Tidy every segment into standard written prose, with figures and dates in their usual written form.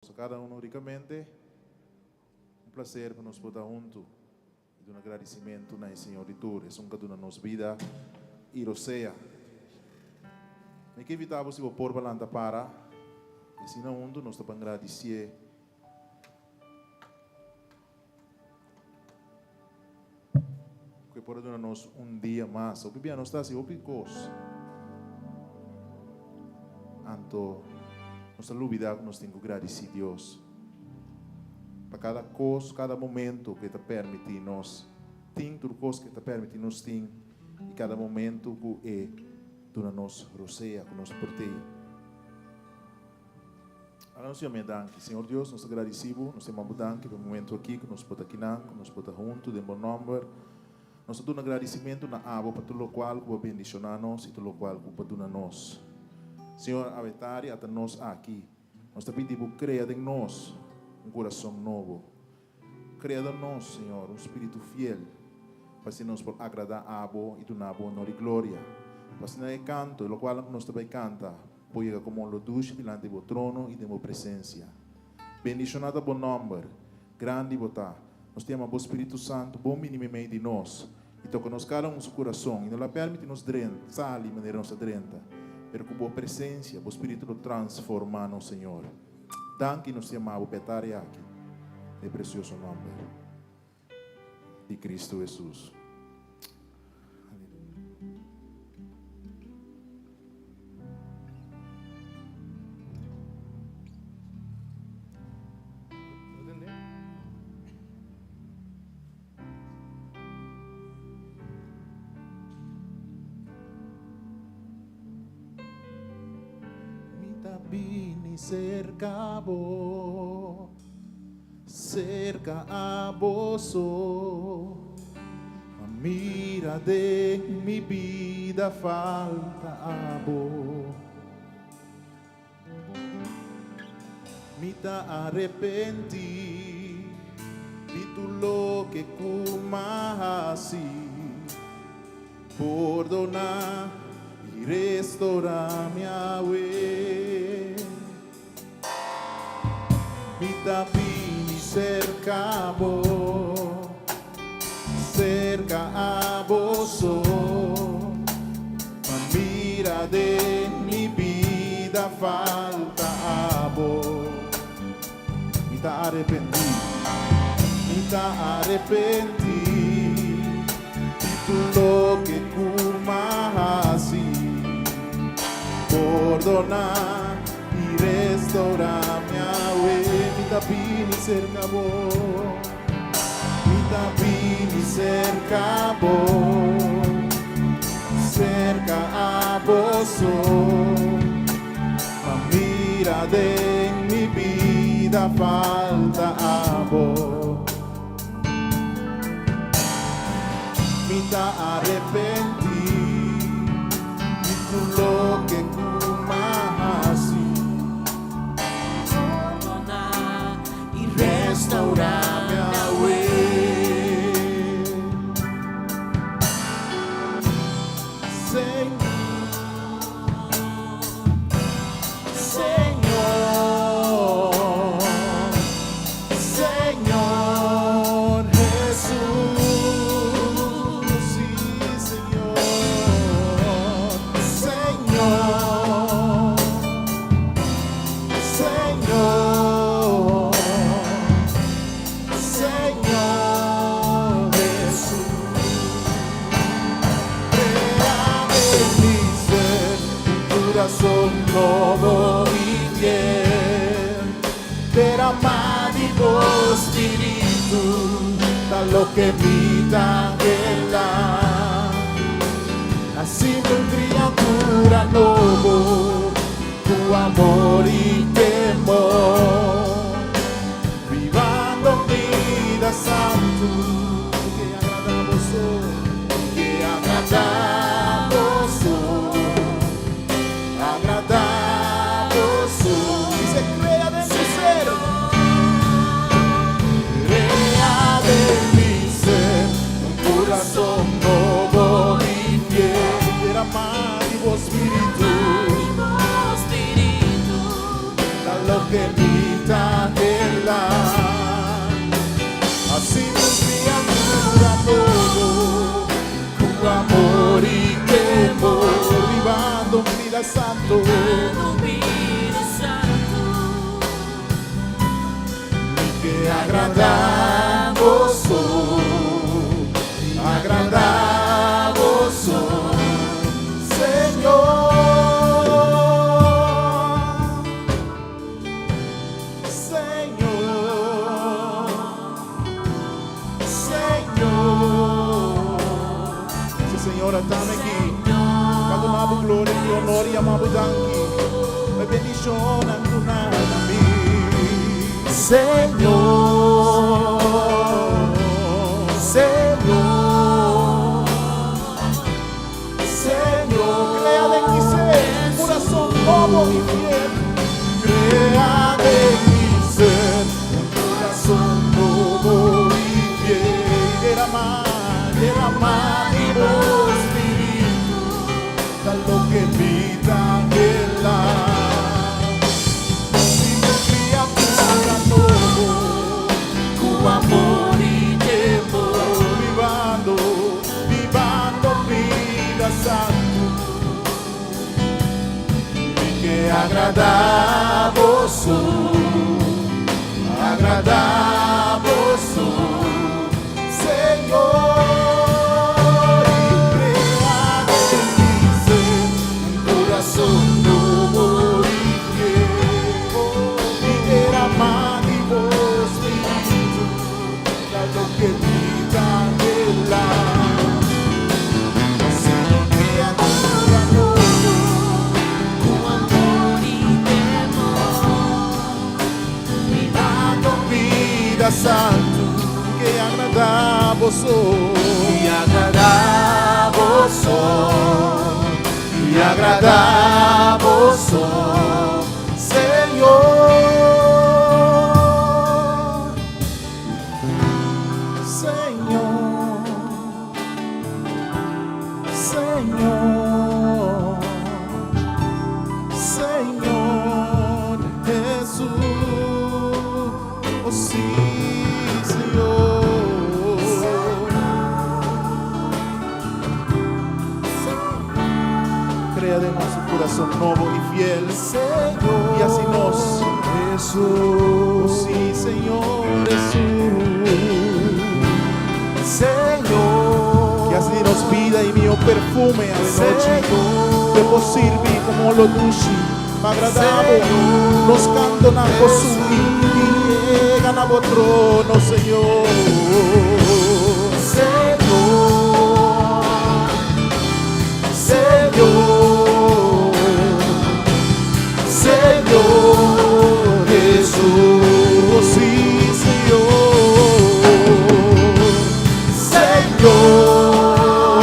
Boso kada uno rikamente. Un plaser pa nos por ta huntu i duna gradisimentu na e Señor di tur, esun ku a duna nos bida i rosea. Mi ke invitá bo si bo por pa lanta para i asina huntu nos ta ban gradisié. Ku e por a duna nos un dia mas. Hopi bia nos ta hasi hopi kos. Anto nos ta lubida ku nos tin ku gradisí Dios pa kada kos, kada momento ku e ta permití nos tin, tur kos ku e ta permití nos tin i kada momento ku e duna nos rosea ku nos por tei. Ala nos yam'é danki. Señor Dios, nos ta gradisí Bo, nos ta yama Bo danki pa e momento aki ku nos por ta kinan, ku nos por ta huntu den Bo nòmber. Nos ta duna gradisimentu na Abo pa tur lokual ku Bo a bendishoná nos i tur lokual ku Bo a duna nos. Señor, awe tardi ata nos aki. Nos ta pidi Bo krea den nos un kurason nobo. Krea den nos, Señor, un spiritu fiel, pa asina nos por agradá Abo i duna Bo honor i gloria. Pa asina e kanto, e lokualnan ku nos ta bai kanta, Bo yega komo un lo dushi dilanti bo trono i den bo presensia. Bendishoná ta bo nòmber, grandi bo ta. Nos ta yama bo Spiritu Santu bon bini meimei di nos i toka nos kada un su kurason i no la pèrmiti nos drenta, sali manera nos a drenta, pero ku bo presensia, bo Spiritu lo transformá nos, Señor. Danki nos ta yama bo p'e tarea aki, den e presioso nòmber di Kristu Hesus. Mi ta bini serka bo. Serka abo so. Ma mira den mi bida falta abo. Mi ta arepenti di tur loke ku m'a hasi. Pordona i restora mi awe. Mi ta bini serka bo, serka abo so, pa mira den mi bida falta abo. Mi ta arepentí, mi ta arepentí di tur loke ku m'a hasi. Pordoná. I restaurá mi awe. Mi ta bini serka bo. Mi ta bini serka bo. Serka abo so. Pa mira den mi bida falta abo. Mi ta arepentí di tur loke ku m'a hasi. Pordoná i restaurá mi awe. Señor, Señor. Señor Jesús, sí, Señor, Señor, Señor, Señor Jesús. Crea den mi ser un corazón nobo y fiel. Derama di bo spiritu ta loke mi ta anhelá. Hasindo un kriatura nobo ku amor i temor, bibando un bida santu ke agrada bo so, ke agrada bo so. Agradá boso. Dice, crea den mi ser. Crea den mi ser un corazón nobo y fiel. Derama di bo spiritu. Ta loke mi. Santo. Mi ke agradá boso, agradá boso, Señor. Señor, Señor. Sí, Señor, atame aki. Pa duna bo gloria i honor i yama bo danki. Pa e bendishonnan duna na mi. Señor, Señor, Señor, krea den mi ser un kurason nobo i fiel. Krea den mi ser un kurason nobo i fiel. Derama, derama di bo spiritu, ta loke mi ta anhelá. Siendo kriatura nobo, Ku amor i temor. Bibando, bibando bida santu. Mi ke agradá boso, agradá boso, Señor. I krea den mi ser un kurason nobo i fiel. I derama di bo spiritu, ta loke mi ta anhelá. Siendo kriatura nobo, Ku amor i temor. Bibando bida santu, ke agradá boso. I agradá boso, i agradá boso, Señor. Señor, Señor, Señor Jesús, oh sí, Señor. Krea den nos un kurason nobo i fiel. Señor I hasi nos. Jesús, Oh sí, Señor Jesús. Señor, I hasi nos bida e mihó perfume awe nochi. Señor, Ku por sirbi komo holó dushi, agradabel. Nos kantonan por subi i yega na bo trono, Señor. Señor, Señor, Señor Jesús, Oh sí, Señor. Señor,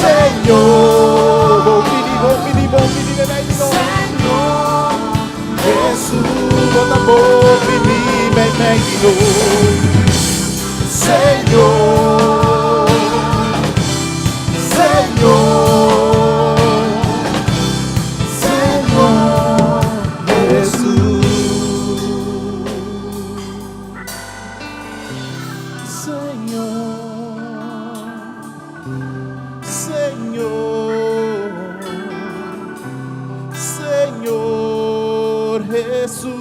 Señor, Bon bini, bon bini, bon bini, mei mei no. Señor Jesús, bo ta bon bini, mei mei no. Señor, Señor, Señor Jesús. Señor, Señor, Señor Jesús.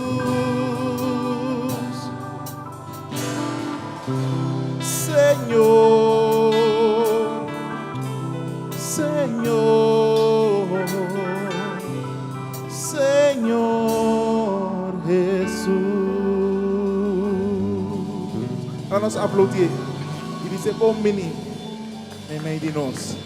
Señor, Señor, Señor Jesús. Laga nos aploudí. I bisa bon bini. Mei di nos.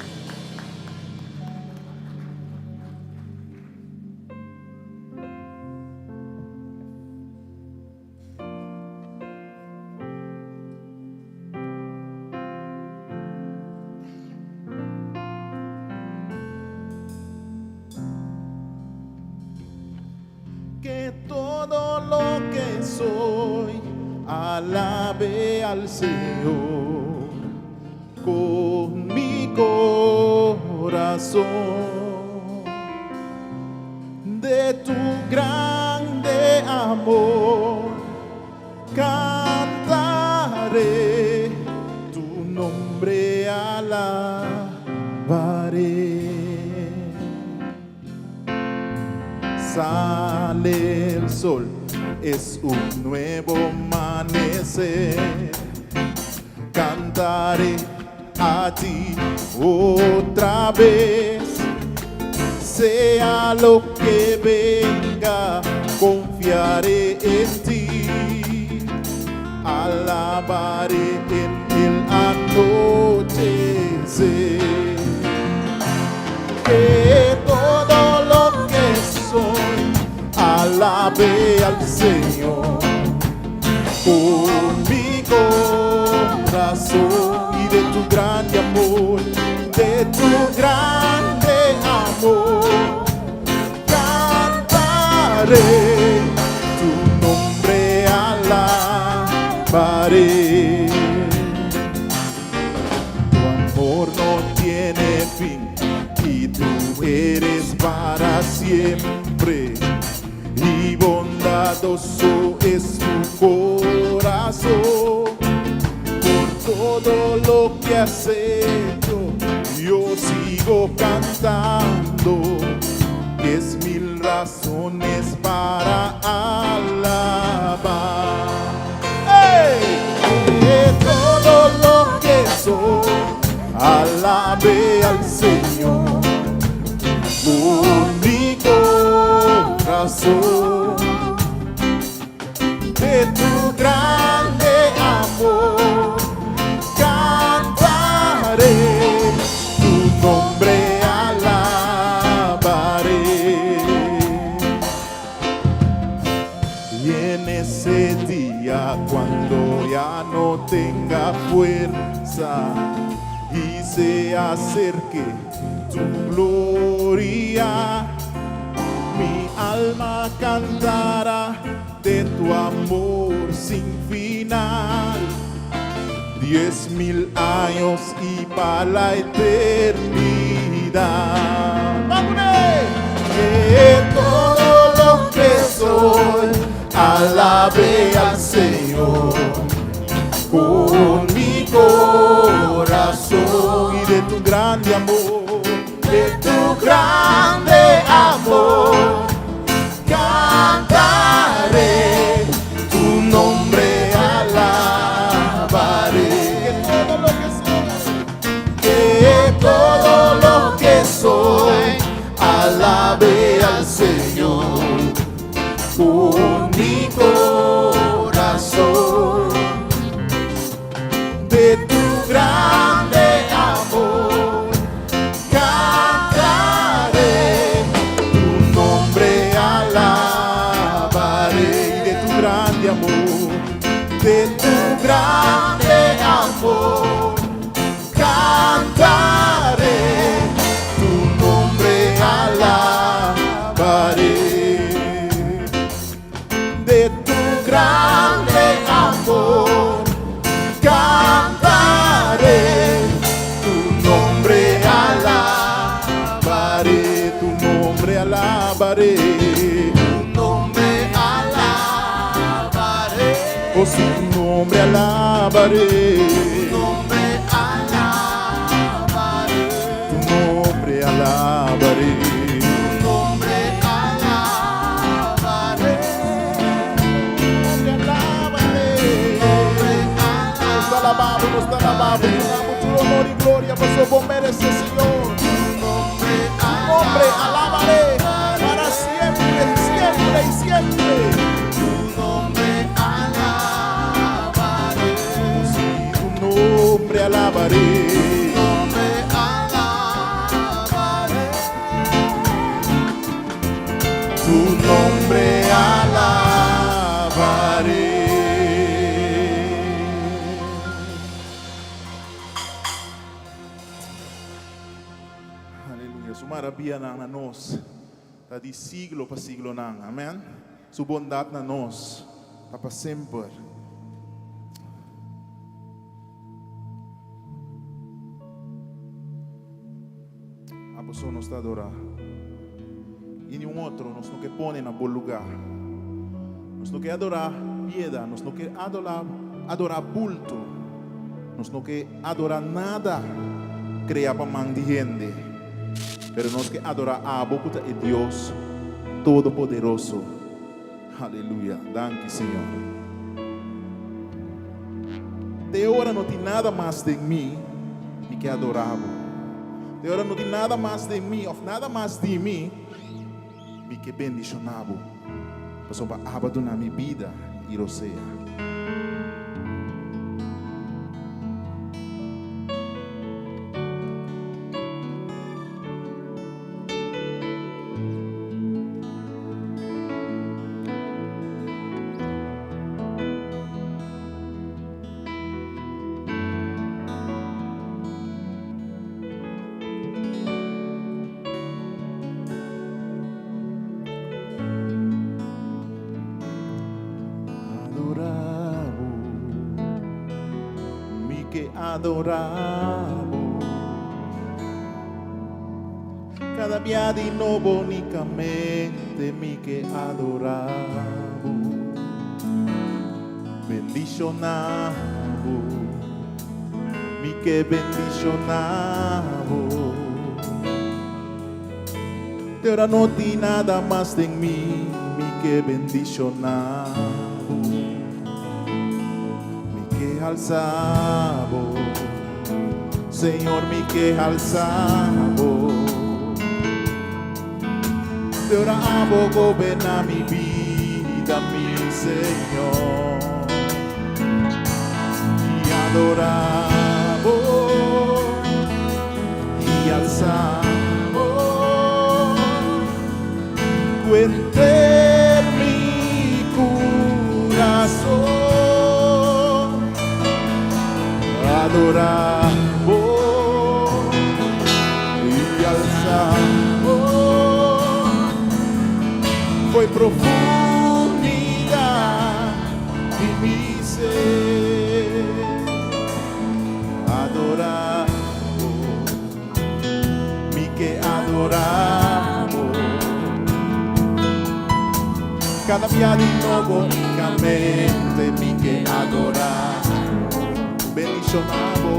Que todo lo que soy alabe al Señor con mi corazón. De tu grande amor cantaré, tu nombre alabaré. Sale el sol, es un nuevo amanecer. Cantaré a ti otra vez. Sea lo que venga, confiaré en ti. Alabaré en el anochecer. Que todo lo que soy alabe al Señor con mi corazón y de tu grande amor, de tu grande amor, cantaré tu nombre alabaré. Tu amor no tiene fin y tú eres para siempre. Y bondadoso es tu corazón. Por todo lo que has hecho, yo sigo cantando. 10,000 razones para alabar. ¡Ey! Que todo lo que soy, alabe al Señor. Con mi corazón, de tu grande amor, cantaré, tu nombre alabaré. Y en ese día cuando ya no tenga fuerza y se acerque tu gloria, mi alma cantará de tu amor sin final. 10,000 años y para la eternidad. ¡Vámonos! Que todo lo que soy alabe al Señor con mi corazón y de tu grande amor, de tu grande amor, cantaré, tu nombre alabaré. Que todo lo que soy, que todo lo que soy, alabe al Señor con mi corazón. De tu grande amor cantaré, tu nombre alabaré. De tu grande amor, de tu grande amor, cantaré, tu nombre alabaré. De tu grande amor cantaré, tu nombre alabaré, tu nombre alabaré. Tu nombre alabaré. Oh, sí, tu nombre alabaré. Tu nombre alabaré. Tu nombre alabaré. Tu nombre alabaré. Tu nombre alabaré. Nos ta alabá, nos ta alabá, duna tur honor i gloria, paso Bo meresé, Señor. Tu nombre Tu nombre alabaré para siempre, siempre y siempre. Tu nombre alabaré. Sí, tu nombre alabaré. Tu nombre alabaré. Tu nombre alabaré. Aleluya. Su maravianan na nos. Ta di siglo pa siglonan. Amèn. Su bondat na nos. Ta pa semper. Abo so nos ta adorá. I niun otro nos no ke pone na bo lugá. Nos no ke adorá piedra, nos no ke adorá, adorá bulto. Nos no ke adorá nada kreá pa man di hende. Pero nos ke adorá abo ku ta e Dios. Todopoderoso. Aleluya. Danki, Señor. Te ora no tin nada mas den mi, mi ke adorá bo. Te ora no tin nada mas den mi òf nada mas di mi, mi ke bendishoná bo. Pasobra abo a duna mi bida i rosea. Adorá bo, mi ke adorá bo. Kada bia di nobo unikamente mi ke adorá bo, bendishoná bo, mi ke bendishoná bo. Te ora no tin nada mas den mi, mi ke bendishoná bo, mi ke alsa bo. Señor mi ke alsa bo. Te ora abo goberna mi bida mi Señor. I adora bo i alsa bo. Ku henter mi kurason. Adorá bo i alsá bo foi profundidad di mi ser. Adorá bo, mi ke adorá bo. Kada bia di nobo unikamente mi ke adorá bo. Bendishoná bo.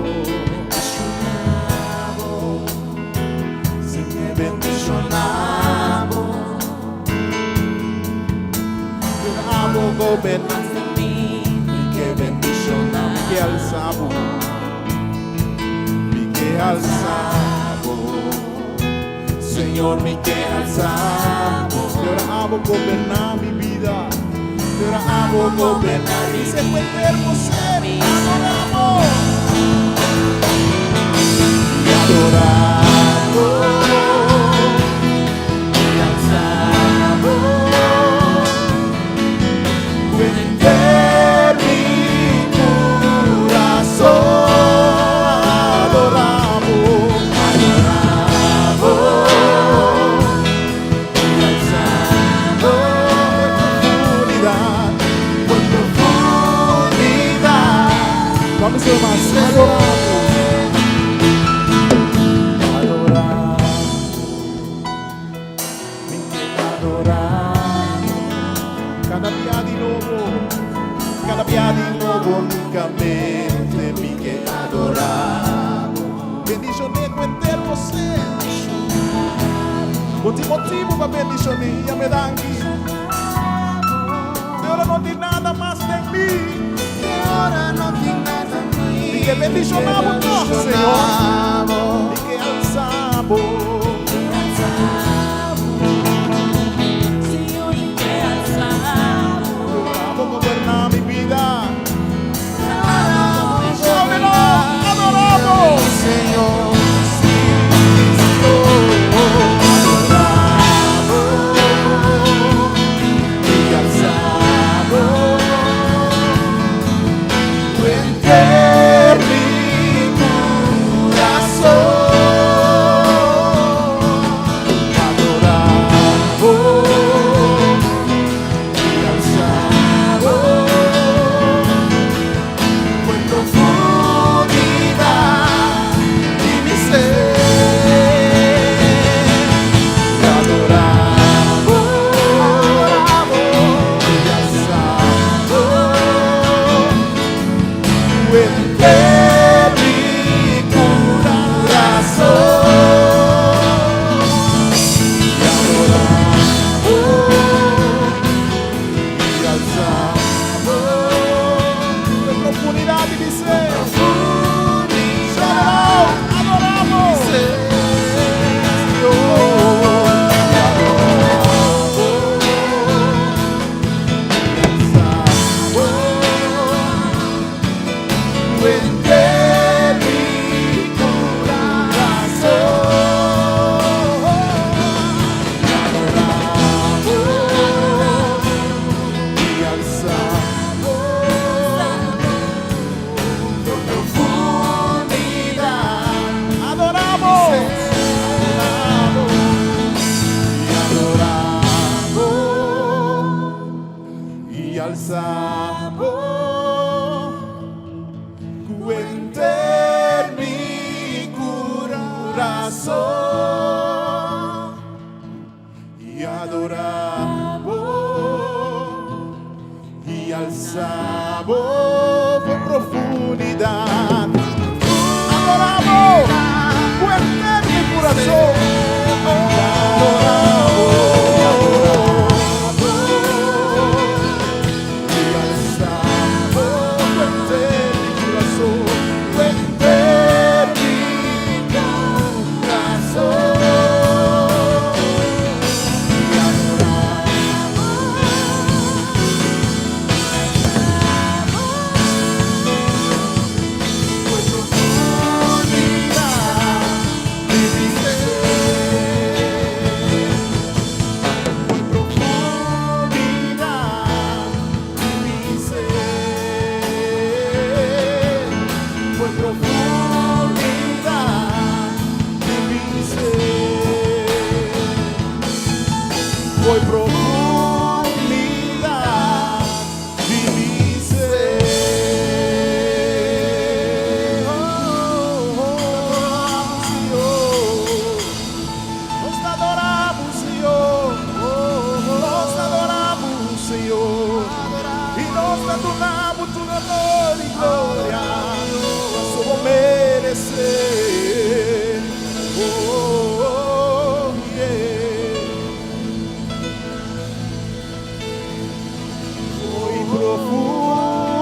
Señor bendishoná bo. Abo goberná mi ke bendishoná mi ke alsa bo. Mi ke alsa bo. Señor mi ke alsa bo. Te ora abo goberná mi bida. Te ora abo goberná mi ser eterno ser. Adoramos. I adorá bo. I alsa bo. Henter mi kurason. Adorá bo. Adorá bo. I alsa bo. Profundidad, por profundidad. Vamos a más. Adorá bo. Adorá bo. Mi ke adorá bo. Kada dia di nobo, kada dia di nobo, unikamente mi ke adorá bo. Bendishoné ku henter bo ser. Bo tin motibu pa bendishoné, yam'é danki. Te ora no tin nada mas den mi. Te ora no tin nada mi. Mi ke bendishoná bo tòg, Señor. Mi ke alsa bo. Señor, mi ke alsa bo. Abo goberná mi bida. Adorá bo. Señor. Adorá bo. I alsa bo. Henter mi kurason. alsa bo ku henter mi kurason i adorá bo i alsa bo for profundidat. Adorá bo ku henter mi kurason i adorá bo i adorá bo i alsa bo ku henter mi kurason, ku henter mi kurason i adorá bo. Foi profundidad di mi ser. Foi profundidad di mi ser. Foi profundidad di mi ser. Foi profundidad di mi ser. Oh, oh, Señor. Nos ta adorá bo, Señor. Nos ta adorá bo, Señor. I nos ta duna bo tur honor i gloria. Paso bo meresé. Oh, yeah. Foi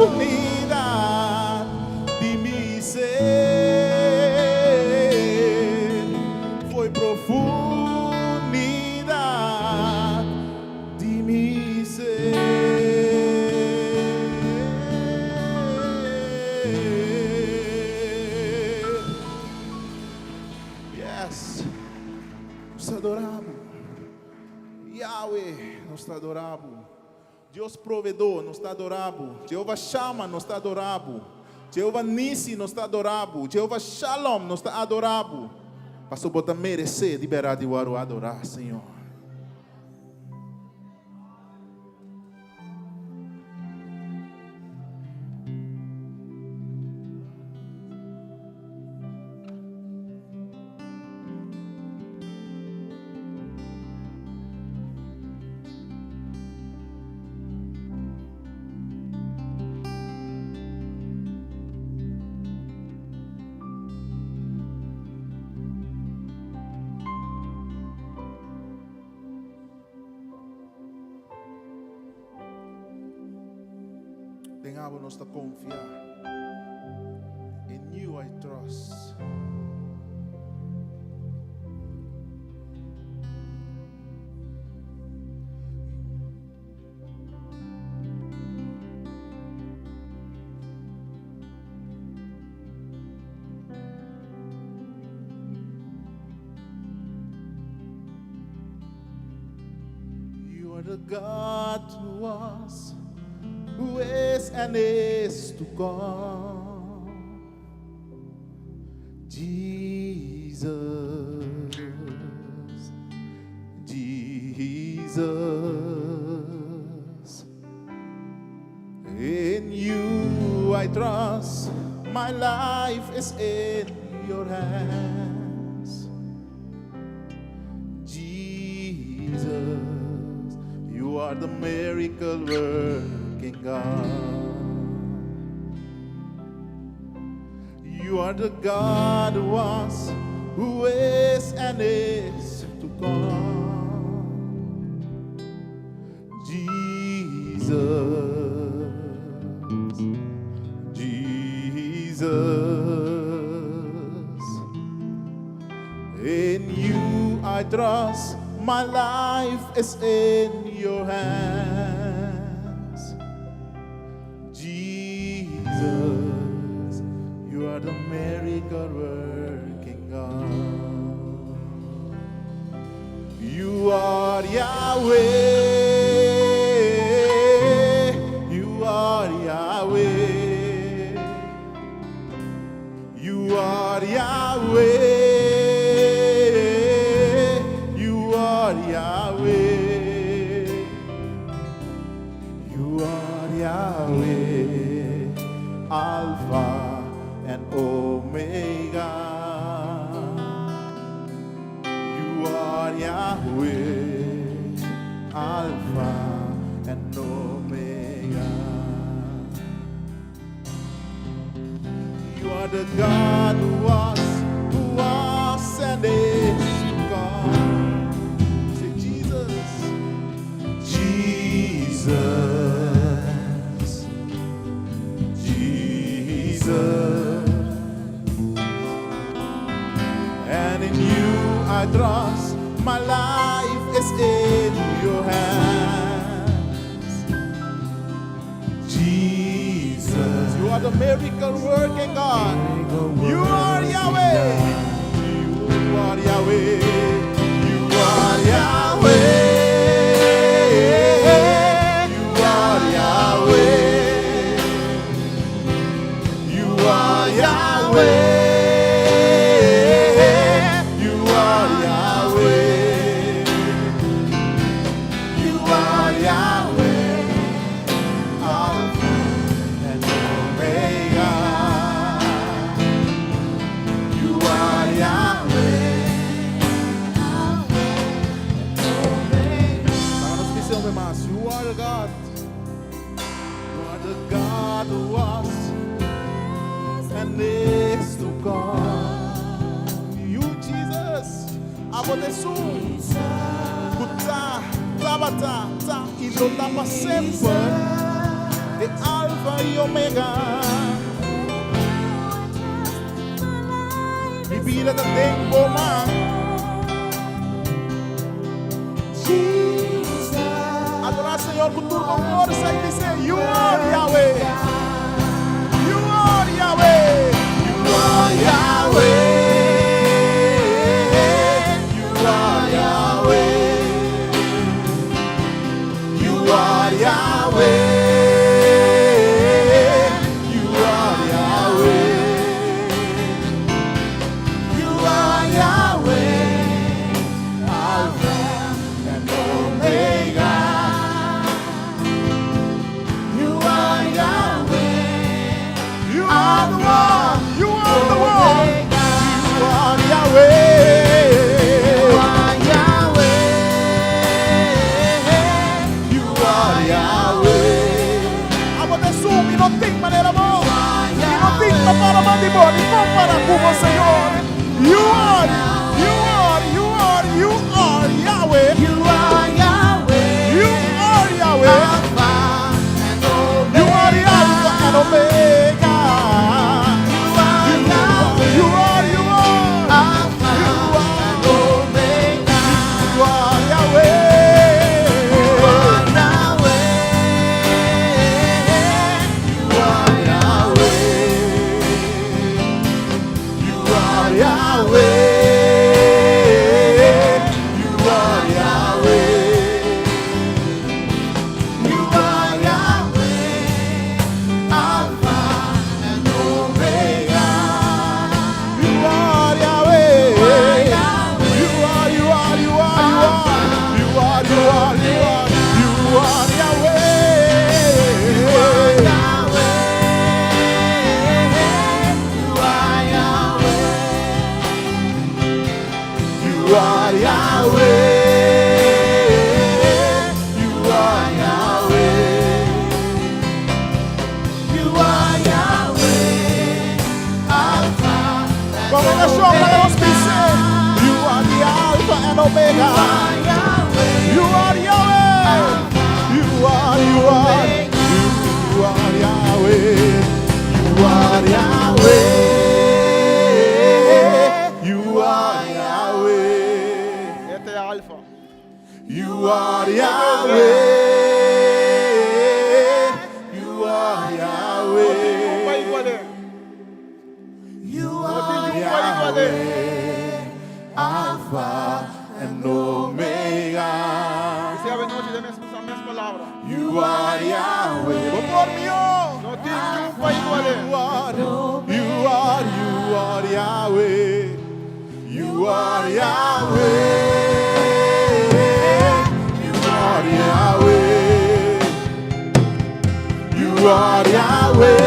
profundidad di mi ser. Foi profundidad di mi ser. Yes. Nos ta adorá bo. Yahweh, nos ta adorá bo. Dios proveedor, nos ta adorá bo. Jehovah Shammah, nos ta adorá bo. Jehovah Nissi, nos ta adorá bo. Jehovah Shalom, nos ta adorá bo. Paso bo ta meresé di bèrdat di wòrdu adorá, Señor. Den abo nos ta konfia. In you I trust. You are the God who was, who is and is to come. Jesus, Jesus. In you I trust, my life is in your hands. Jesus, you are the miracle working God. You are the God who was, who is, and is to come. Jesus, Jesus. In you I trust, my life is in your hands. Jesus, you are the miracle working God. You are Yahweh. You are Yahweh. You are Yahweh. You are Yahweh. You are. Yahweh, Alpha and Omega. You are Yahweh, Alpha and Omega. You are the God who was and is to come. Say Jesus, Jesus, Jesus. And in you I trust, my life is in your hands. Jesus, you are the miracle working God. You are Yahweh. You are Yahweh. You are Yahweh. You are Yahweh. You are Yahweh. You are Yahweh. You are Yahweh. Alpha and Omega. You are Yahweh. Alpha and Omega. Nos bisa mas. You are God. You are the God who was and is to come. You, Jesus. Abo ta esun. Ku ta, tabata, ta, i lo ta pa semper. E Alpha i Omega. Mi bida ta den bo man. Jesus. Adorá Señor ku tur bo forsa i bisa, You are Yahweh. You are Yahweh. You are Yahweh. You are Yahweh. You are Yahweh. You are Yahweh. You are Yahweh. Alpha and Omega. You are Yahweh. You are the one. You are the one. You are Yahweh. You are Yahweh. You are Yahweh. Abo ta esun, i no tin manera bo. I no tin pa para banda di bo, ni kompará ku bo, Señor. You are, you are, you are Yahweh. You are Yahweh. You are Yahweh. Alpha and Omega. You are the Alpha and Omega. You are Yahweh. You are, you are. Alpha and Omega. You are Yahweh. You are Yahweh. You are Yahweh. You are Yahweh. You are Yahweh. You are Yahweh. Alpha and Omega. You are Yahweh. Yahweh. You are, you are, you are, you are. You are, you are, you are. You are Yahweh. Yahweh. You are Yahweh. You are Yahweh. You are Yahweh. You are Yahweh. Alpha and Kongregashon, laga nos bisa. You are the Alpha and Omega. Yahweh. You are Yahweh. You are, you are, you are Yahweh. You are Yahweh. You are Yahweh. E ta Alfa. You are Yahweh. You are No tin ningun Yahweh. pa igual'é. You No are tin ningun pa igual'é. Yahweh, Alpha and Omega. I awe nochi den mes mes palabra. You are Yahweh. Por mi. No tin ningun pa igual'é. You are, you are, you are Yahweh. You are Yahweh. You are Yahweh. You are Yahweh.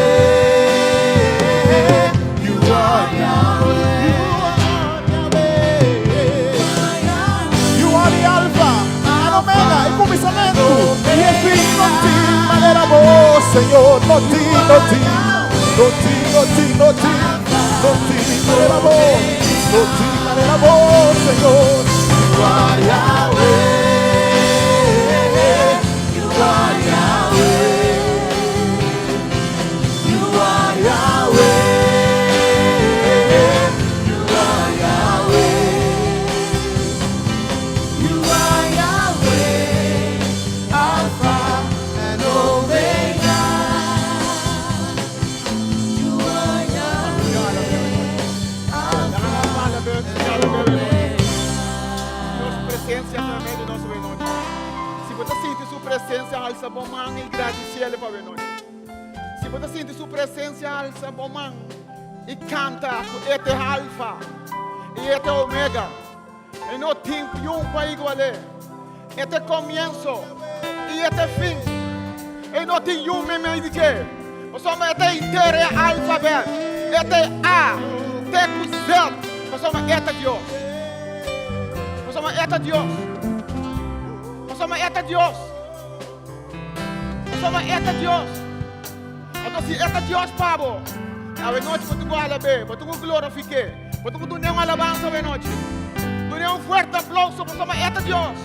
You are Yahweh. You are Yahweh. You are the Alpha and Omega, e kuminsamentu i e fin. No tin manera bo, Señor. No tin, no tin, no tin, no tin, no tin, no tin manera bo, no tin manera bo, Señor. You are Yahweh. You are Yahweh. You are Yahweh. You are Yahweh. You are Yahweh, Alpha and Omega. You are Yahweh, Alpha Dios presensia ta meimei di nos anochi. Si bo ta sinti su presensia, alsa bo man i gradisié pa anochi. Si bo ta sinti su presensia, alsa bo man i kanta ku e ta Alfa i e ta Omega. I no tin un pa igual'é. E ta komienso i e ta fin. I no tin un meimei di dje. Pasobra e ta henter e alfabèt. E ta A, T ku Z. Pasobra e ta Dios. Pasobra e ta Dios. Pasobra e ta Dios. Pasobra e ta Dios. Anto si e ta Dios pa bo, anochi bo tin ku alab'é, bo tin ku glorifik'é, bo tin ku dun'é un alabansa anochi. Dun'é un fuerte aplouso pasobra e ta Dios.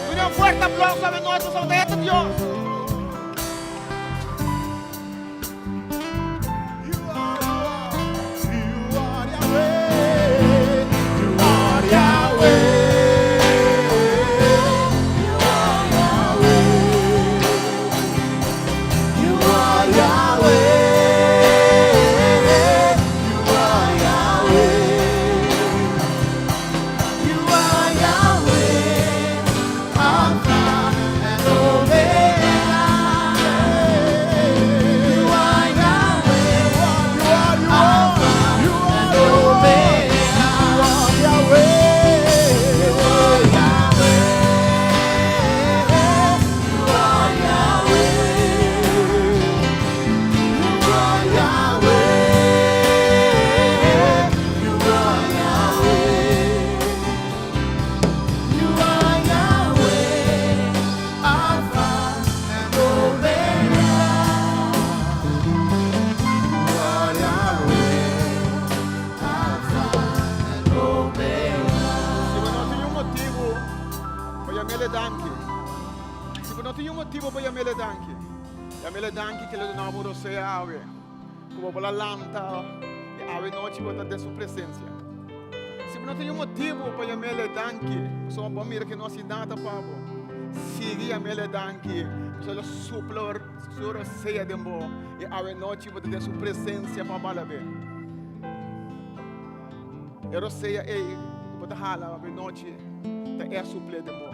Dun'é un fuerte aplouso anochi pasobra e ta Dios. You are, you are Yahweh. You are Yahweh. You are Yahweh. You are Yahweh. You are Yahweh. You are Yahweh. Alpha and Omega. You are Yahweh. You are, you are, you are, Omega. You are Yahweh. You are Yahweh. You are Yahweh. You are Yahweh. You are Yahweh. You are Yahweh. Alpha and Omega. You are Yahweh. Alpha and Omega. Si bo no tin un motibu pa yam'é danki. Si bo no tin un motibu pa yam'é danki. Yam'é danki ku el a duna bo rosea awe. Ku bo por a lanta i anochi bo ta den su presensia. Si bo no tin un motibu pa yam'é danki, so bo mira ku no a hasi nada pa bo. Sigui yam'é danki. So el a supla su rosea den bo i anochi bo ta den su presensia pa alab'é. E rosea ei, ku bo ta hala anochi, ta e supl'é den bo.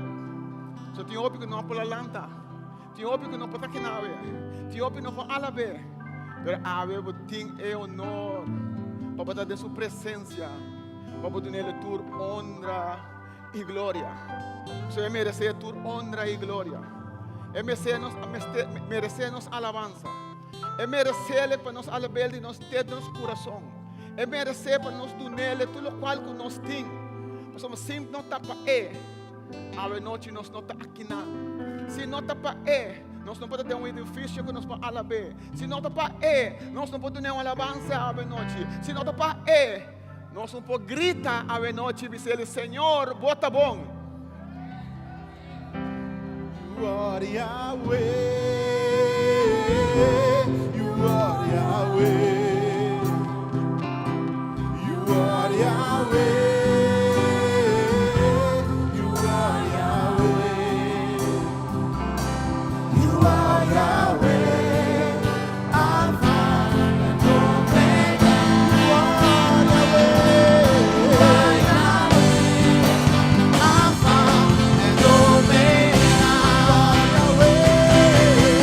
So tin hopi ku no por lanta. Tin hopi ku no por ta akinan awe. Tin hopi no por alab'é. Pero awe bo tin e honor pa bo ta den su presensia. Pa bo dun'é tur honra i gloria. So e meresé tur honra i gloria. E meresé nos, meresé nos alabansa. E meresé pa nos alab'é di nos henter nos kurason. E meresé pa nos dun'é tur loke ku nos tin. Pasobra si no ta pa e, anochi nos no ta akinan. Si no ta pa e, nos no por tin un edifisio ku nos por alab'é. Si no ta pa e, nos no por tin un alabansa anochi. Si no ta pa e, nos no por grita anochi i bisa, Señor, bo ta bon. You are Yahweh. You are Yahweh. You are Yahweh. You are Yahweh. You are Yahweh. Alpha and Omega. You are Yahweh. Alpha and Omega. You are Yahweh.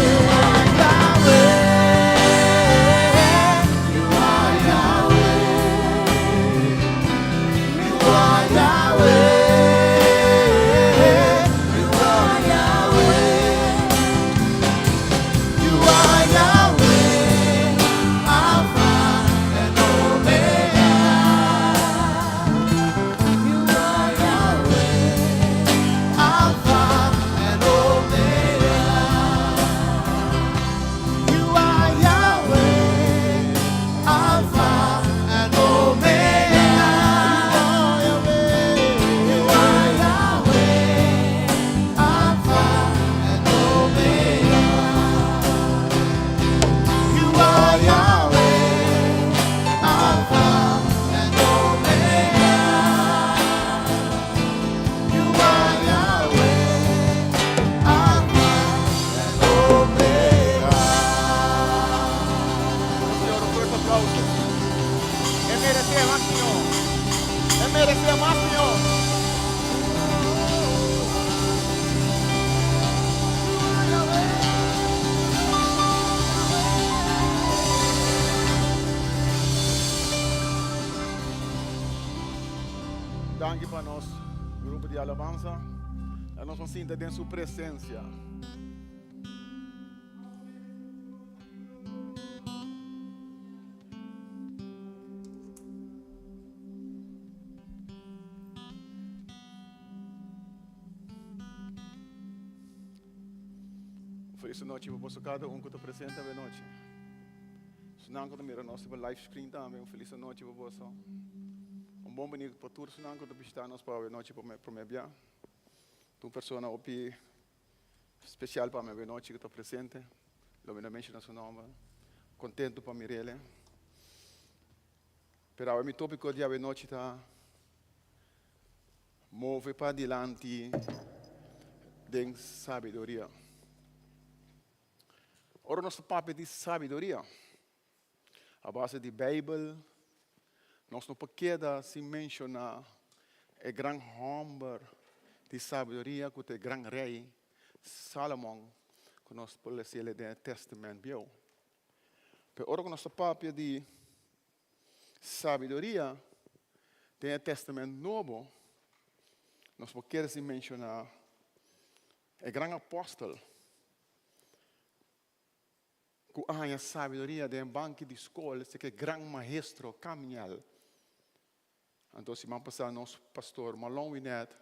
Danki pa nos grupo di alabansa. La nos por sinta den su presencia. Feliz nochi pa boso kada un ku ta presente awe nochi. Sunan ku ta mira nos riba live screen tambe, un feliz anochi pa boso. Un bon bini pa tur sunan ku ta bishita nos pa awe nochi pa prome bia. Ta un persona hopi special pa mi awe nochi ku ta presente. Lo mi no menshona su nomber. Kontentu pa mir'el. Pero awe mi topiko di awe nochi ta Move padilanti den sabiduria. Ora nos ta papia di sabiduria, a base di Bijbel, nos no por keda sin menciona e gran homber di sabiduria cu ta e gran rey Salomon, cu nos por lesa el den e Testament Bieu. Pero ora cu nos ta papia di sabiduria den e Testament Nobo, nos por keda sin menciona E gran apòstel ku a haña sabiduria den e banki di skol esei ku e gran maestro Kamiel. Anto siman pasá nos pastor Marlon Winet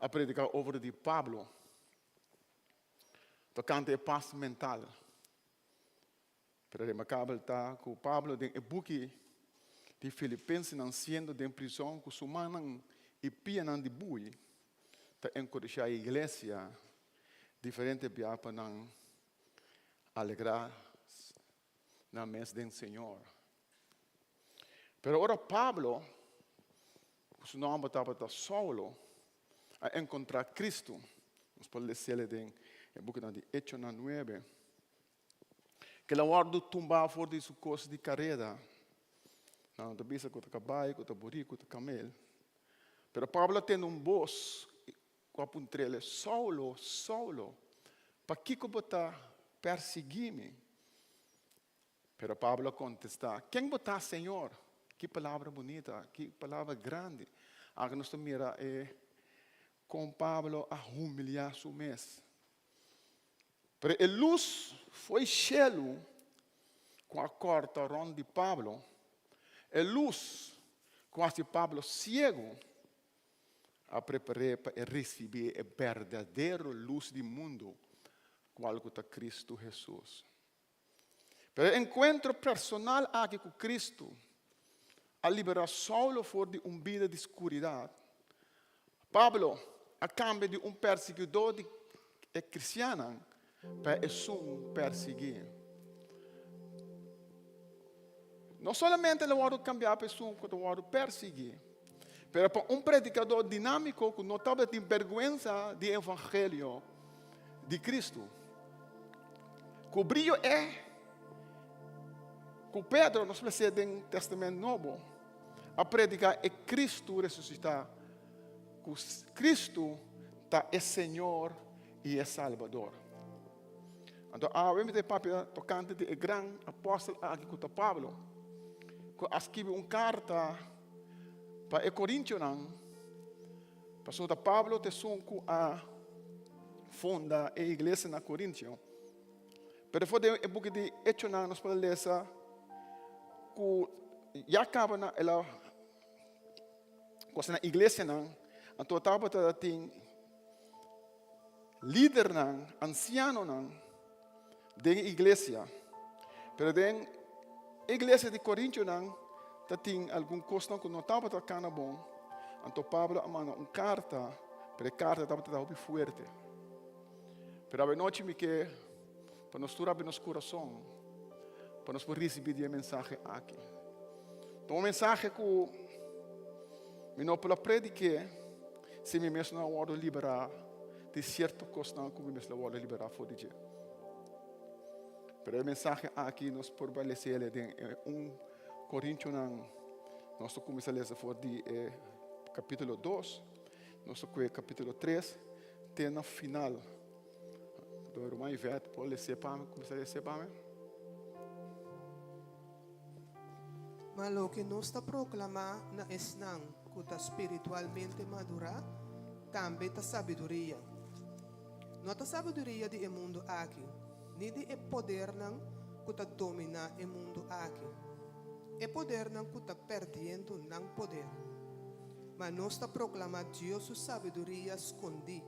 a prediká over di Pablo tokante e pas mental. Pero remarkabel ta ku Pablo den e buki di Filipensenan siendo den prizòn ku su mannan i pianan di bui ta enkurashá e iglesia diferente bia pa nan alegrá nan mes den Señor. Pero ora Pablo, ku su nòmber tabata Saulo, a enkontrá Kristu, nos por les'el den e bukinan di Echonan nuebe, Kel a wòrdu tumbá for di su kos di kareda. Nan ta bisa ku ta kabai, ku ta burí, ku ta kamel. Pero Pablo a tende un bos ku a puntr'el, Saulo, Saulo, pakiko bo ta persiguí mi? Pero Pablo a kontestá, Ken bo ta, Señor? Ki palabra bunita, ki palabra grandi! Aki nos ta mira e kon Pablo a humiliá su mes. Pero e lus fo'i shelu ku a kòrta rònt di Pablo, e lus ku hasi Pablo siegu, a prepar'é pa e risibí e berdadero lus di mundu, kual ku ta Kristu Hesus. Pero e enkuentro personal aki ku Kristu a liberá Saulo for di un bida di skuridat. Pablo a kambia di un persiguidó di e kristiannan pa esun persiguí. No solamente el a wòrdu kambiá pa esun ku ta wòrdu persiguí, pero pa un predikadó dinámiko ku no tabatin bèrgwensa di e evangelio di Kristu. Ku brio e ku Pedro, nos por lesa den Testament Nobo, a prediká e Kristu resusitá, ku Kristu ta e Señor i e Salbador. Anto awe mi ta papia tokante di e gran apòstel aki ku ta Pablo, ku a skibi un karta pa e korintionan, pasobra ta Pablo ta esun ku a funda e iglesia na Korintio. Pero for den e buki di Echonan nos por lesa ku ya kaba na el a kosa na iglesianan, anto tabata tin lidernan, ansianonan den e iglesia. Pero den e iglesia di Korintionan ta tin algun kosnan ku no tabata kana bon. Anto Pablo a manda un karta, pero e karta tabata hopi fuerte. Pero awenochi mi ke pa nos tur abri nos kurason pa nos por risibí di e mensahe aki. Ta un mensahe ku mi no por a prediké si mi mes no a wòrdu liberá di sierto kosnan ku mi mes lo wòrdu liberá for di dje. Pero e mensahe aki nos por bai lesa el den e un Korintionan, nos ta kuminsá lesa for di e kapítulo dos, nos ta kue kapítulo tres te na final. Do ruman Yvette por lesa pa mi, kuminsá lesa pa mi. Ma loke nos ta proklamá na esnan. ku ta spiritualmente madurá tambe ta sabiduria. No ta sabiduria di e mundu aki, ni di e podernan ku ta dominá e mundu aki, e podernan ku ta pèrdiendo nan poder. Ma nos ta proklamá Dios su sabiduria skondí.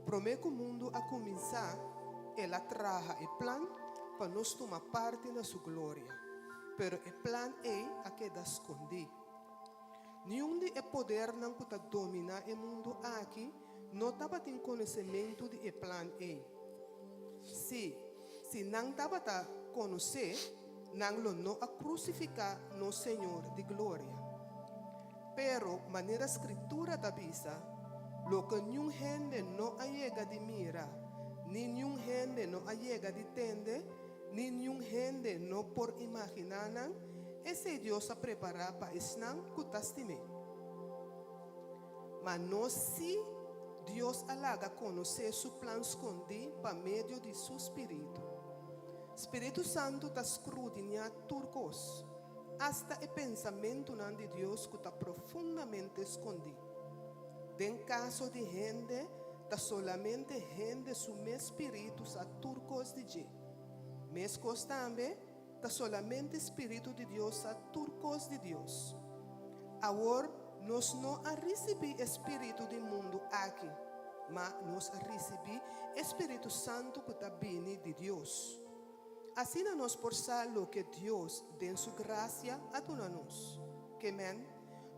Promé ku mundu a kuminsá, el a traha e plan pa nos tuma parti na su gloria, pero e plan ei a keda skondí. Niun di e podernan ku ta dominá e mundu aki no tabatin konosementu di e plan ei. Sí, si nan tabata konosé, nan lo no a krusifiká nos Señor di gloria. Pero, manera Skritura ta bisa, Loke niun hende no a yega di mira, ni niun hende no a yega di tende, ni niun hende no por imaginá nan, esei Dios a prepará pa esnan ku ta stim'é. Ma nos sí Dios a laga konosé su plan skondí pa medio di su spiritu. Spiritu Santu ta skrudiñá tur kos, asta e pensamentunan di Dios ku ta profundamente skondí. Den kaso di hende, ta solamente hende su mes spiritu sa tur kos di dje. Meskos tambe, ta solamente spiritu di Dios sa tur kos di Dios. Awor, nos no a risibí e spiritu di mundu aki, ma nos a risibí e spiritu santu ku ta bini di Dios. Asina nos por sa loke Dios den su grasia a duna nos. Ke men,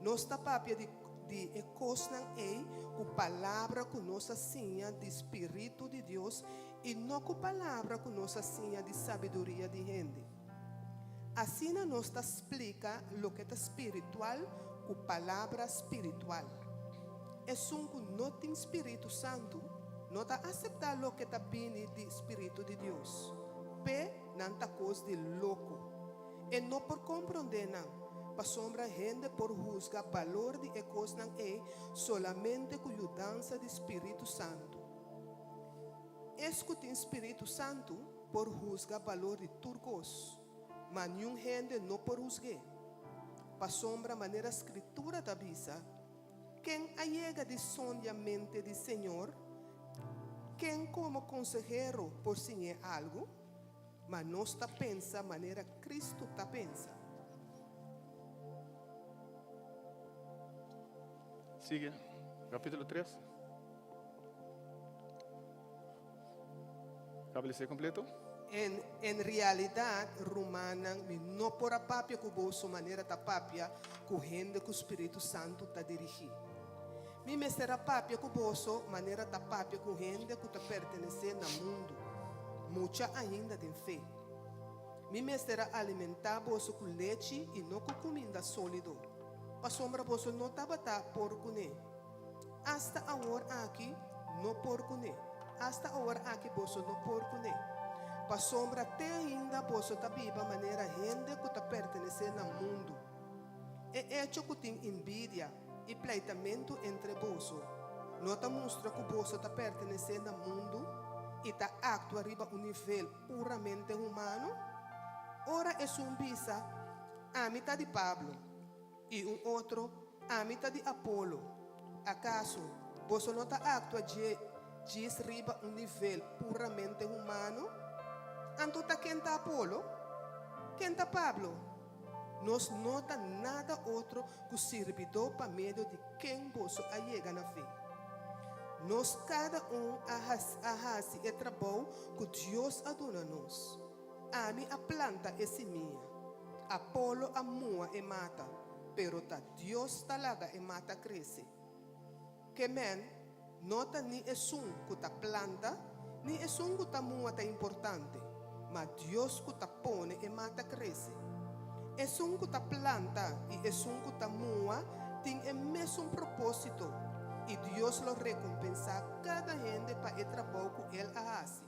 nos ta papia di di e kosnan ei ku palabra ku nos a siña di spiritu di Dios i no ku palabra ku nos a siña di sabiduria di hende. Asina nos ta splika loke ta spiritual ku palabra spiritual. Esun ku no tin spiritu santu no ta aseptá loke ta bini di spiritu di Dios. P'e nan ta kos di loko. E no por komprondé nan, pasobra hende por husga balor di e kosnan ei solamente ku yudansa di spiritu santu. Es ku tin spiritu santu por husga balor di tur kos, ma niun hende no por husg'é. Pasobra manera Skritura ta bisa, Ken a yega di sondia mente di Señor? Ken komo konsehero por siñ'é algu? Ma nos ta pensa manera Kristu ta pensa. Sigue, capítulo 3. Establece completo. En en realidat, rumannan, mi no por a papia ku boso manera ta papia ku hende ku spiritu santu ta dirigí. Mi mester a papia ku boso manera ta papia ku hende ku ta pertenesé na mundu, mucha ainda den fe. Mi mester a alimentá boso ku lechi i no ku kuminda sólido, pasobra boso no tabata por kuné. Asta awor aki no por kuné. Asta awor aki boso no por kuné. Pasobra te ainda boso ta biba manera hende ku ta pertenesé na mundu. E echo ku tin envidia i pleitamentu entre boso no ta mustra ku boso ta pertenesé na mundu i ta aktua riba un nivel puramente humano? Ora esun bisa, Ami ta di Pablo. I un otro, Ami ta di Apolo. Akaso boso no ta aktua dje djis riba un nivel puramente humano? Anto ta ken ta Apolo? Ken ta Pablo? Nos no ta nada otro ku sirbidó pa medio di ken boso a yega na fe. Nos kada un a a hasi e trabou ku Dios a duna nos. Ami a planta e simia, Apolo a mua e mata, pero ta Dios ta laga e mata krese. Ke men, no ta ni esun ku ta planta ni esun ku ta mua ta importante, ma Dios ku ta pone e mata krese. Esun ku ta planta i esun ku ta mua tin e mesun propósito, i Dios lo rekompensá kada hende pa e trabou ku el a hasi.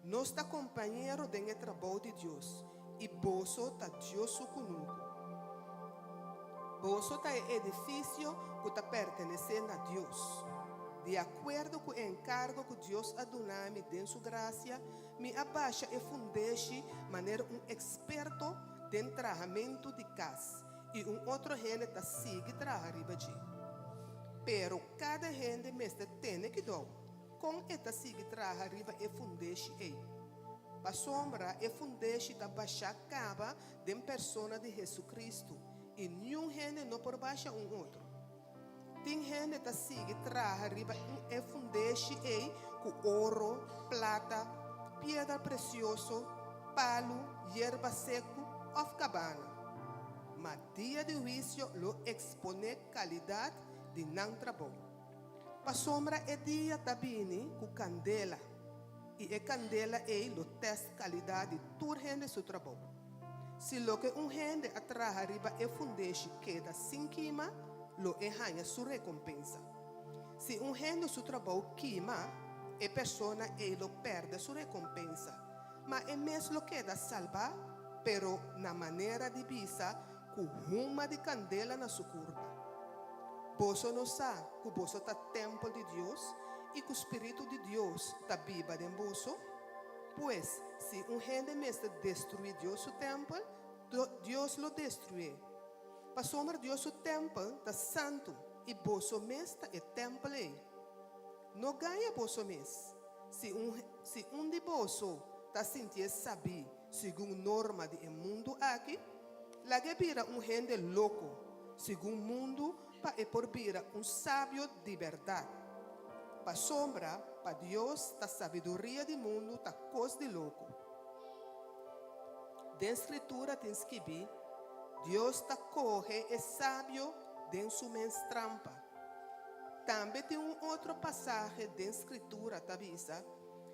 Nos ta kompañero den e trabou di Dios, i boso ta Dios su kunuku. Boso ta e edifisio ku ta pertenesé na Dios. Di akuerdo ku e enkargo ku Dios a duna mi den su grasia, mi a basha e fundeshi manera un eksperto den trahamentu di kas. i un otro hende ta sigui traha riba dje. Pero kada hende mester tene kidou kon e ta sigui traha riba e fundeshi ei. Pasobra e fundeshi ta bashá kaba den persona di Hesukristu i niun hende no por basha un otro. Tin hende ta sigui traha riba e fundeshi ei ku oro, plata, piedra presioso, palu, yerba seku òf kabana. Ma dia di huisio lo eksponé kalidat di nan trabou. Pasobra e dia ta bini ku kandela, i e kandela ei lo tèst kalidat di tur hende su trabou. Si loke un hende a traha riba e fundeshi keda sin kima, lo e haña su rekompensa. Si un hende su trabou kima, e persona ei lo pèrdè su rekompensa, ma e mes lo keda salbá, pero na manera di bisa ku huma di kandela na su kurpa. Boso no sa ku boso ta tèmpel di Dios i ku spiritu di Dios ta biba den boso? Pues, si un hende mester destruí Dios su tèmpel, Dios lo destruié. Pasobra Dios su tèmpel ta santu i boso mes ta e tèmpel ei. No gaña boso mes. Si un si un di boso ta sintié sabí segun norma di e mundu aki, lag'é bira un hende loko segun mundu pa e por bira un sabio di bèrdat. Pasobra pa Dios ta sabiduria di mundu ta kos di loko. Den Skritura tin skibí, Dios ta kohe e sabio den su mes trampa. Tambe tin un otro pasahe den Skritura ta bisa,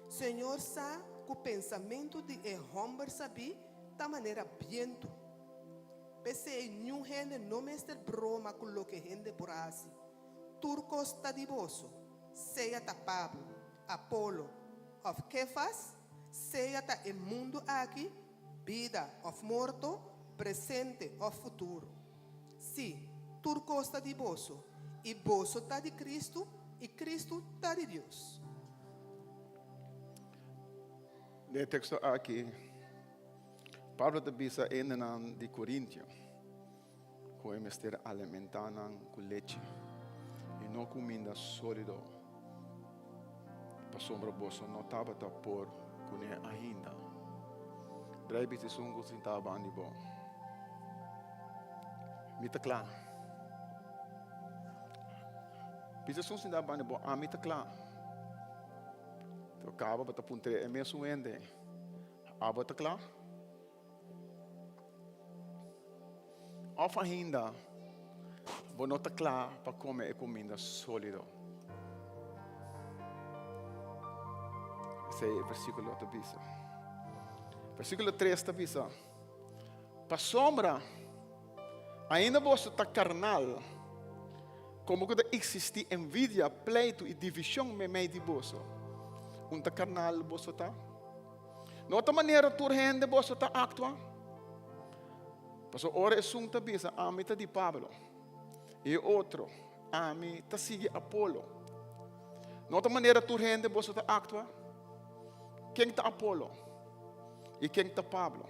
Señor sa ku pensamentu di e hòmber sabí ta manera bientu. P'esei niun hende no mester broma ku loke hende por hasi. Tur kos ta di boso, sea ta Pablo, Apolo òf Kefas, sea ta e mundu aki, bida òf morto, presente òf futuro. Sí, tur kos ta di boso, i boso ta di Kristu, i Kristu ta di Dios. Den e teksto aki, Pablo ta bisa e hendenan di Korintio ku e mester alimentá nan ku lechi i no kuminda sólido, pasobra boso no tabata por kuné ainda. Drai bisa esun ku sintá banda di bo, Mi ta kla. Bisa esun sintá banda di bo, Ami ta kla. Kaba bo ta puntr'é e mesun hende. Abo ta kla? Òf ainda bo no ta kla pa kome e kuminda sólido? Esei e versíkulo ta bisa. Versíkulo 3 ta bisa, Pasobra ainda boso ta karnal, komo ku ta eksistí envidia, pleitu i divishon meimei di boso. Un ta karnal boso ta? No ta manera tur hende boso ta aktua? Pasobra ora esun ta bisa, Ami ta di Pablo, i e otro, Ami ta sigui Apolo. No ta manera tur hende boso ta aktua? Ken ta Apolo? I ken ta Pablo?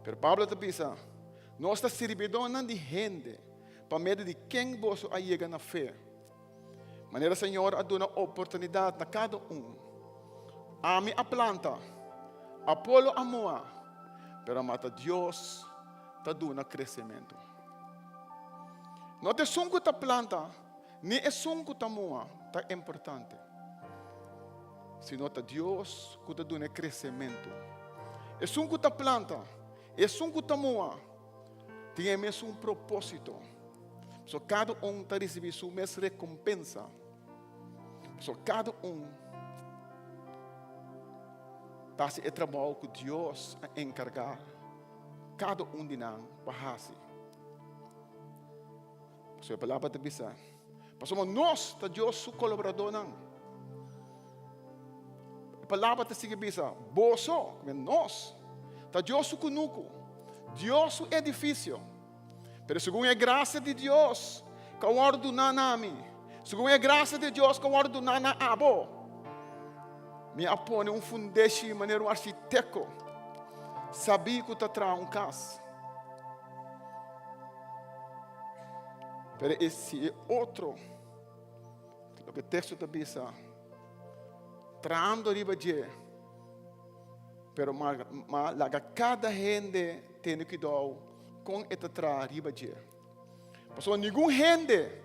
Pero Pablo ta bisa, Nos ta sirbidónan di hende, pa medio di ken boso a yega na fe. Manera Señor a duna oportunidat na kada un. Ami a planta, Apolo a moa, pero mata Dios ta duna kresementu. No ta esun ku ta planta ni esun ku ta moa ta importante, sino ta Dios ku ta duna e kresementu. Esun ku ta planta, esun ku ta moa tin e mesun propósito. So kada un ta risibí su mes rekompensa. So kada un ta hasi e trabou ku Dios a enkargá kada un di nan pa hasi. So e palabra ta bisa, pasobra nos ta Dios su kolaboradónan. E palabra ta sigui bisa, boso, nos, ta Dios su kunuku, Dios su edifisio. Pero segun e gracia di Dios ku a wòrdu duná na mi, segun e gracia di Dios ku a wòrdu duná na abo, mi a pone un fundeshi manera un architekto sabí ku ta traha un kas. Pero e si e otro, loke e teksto ta bisa, trahando riba dje, pero ma, ma laga kada hende tene kuidou kon e ta traha riba dje. Pasobra ningun hende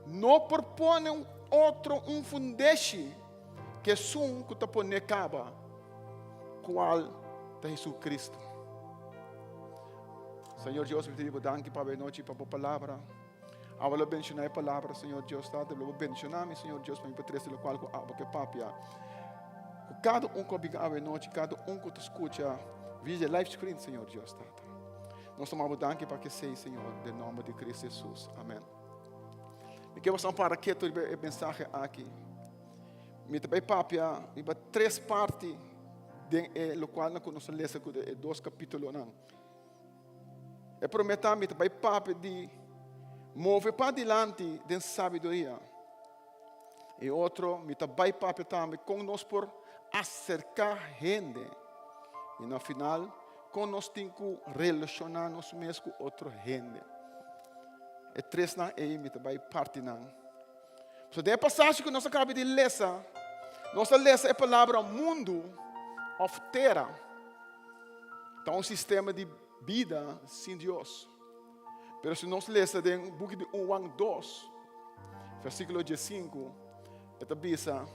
no por pone un otro un fundeshi ku esun ku ta pone kaba, kual ta Jesucristo. Señor Dios, mi te digo danki pa nochi pa bo palabra. Abo lo bendiciona e palabra, Señor Dios Tata, lo bendiciona mi, Señor Dios, pa mi patrese lo cual ku abo ke papia. Ku cada un ku abiga awe nochi, cada un ku ta escucha via live screen, Señor Dios Tata. Nos tomamos danki pa que sei, Señor, den nomber di Cristo Jesus. Amen. Mi ke bosan para keto riba e mensahe aki. Mi ta bai papia riba tres parti den e lokual na ku nos a lesa ku e dos kapítulonan. E promé ta mi ta bai papia di move padilanti den sabiduria. E otro mi ta bai papia tambe kon nos por aserká hende. I na final kon nos tin ku relashoná nos mes ku otro hende. E tresnan ei mi ta bai parti nan. So den e pasashi ku nos a kaba di lesa, nos a lesa e palabra mundu òf tera. Ta un sistema di bida sin Dios. Pero si nos lesa den buki di 1 Juan 2, versíkulo 15, e ta bisa,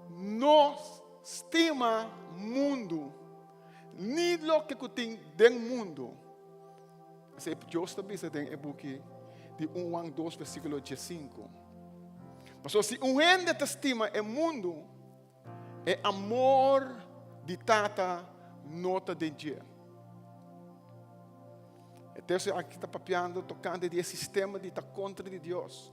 No stima mundu, ni loke ku tin den mundu. Esei Dios ta bisa den e buki di 1 Juan 2, versíkulo 15. Pasobra si un hende ta stima e mundu, E amor di Tata no ta den dje. E teksto aki ta papiando tokante di e sistema di ta kontra di Dios.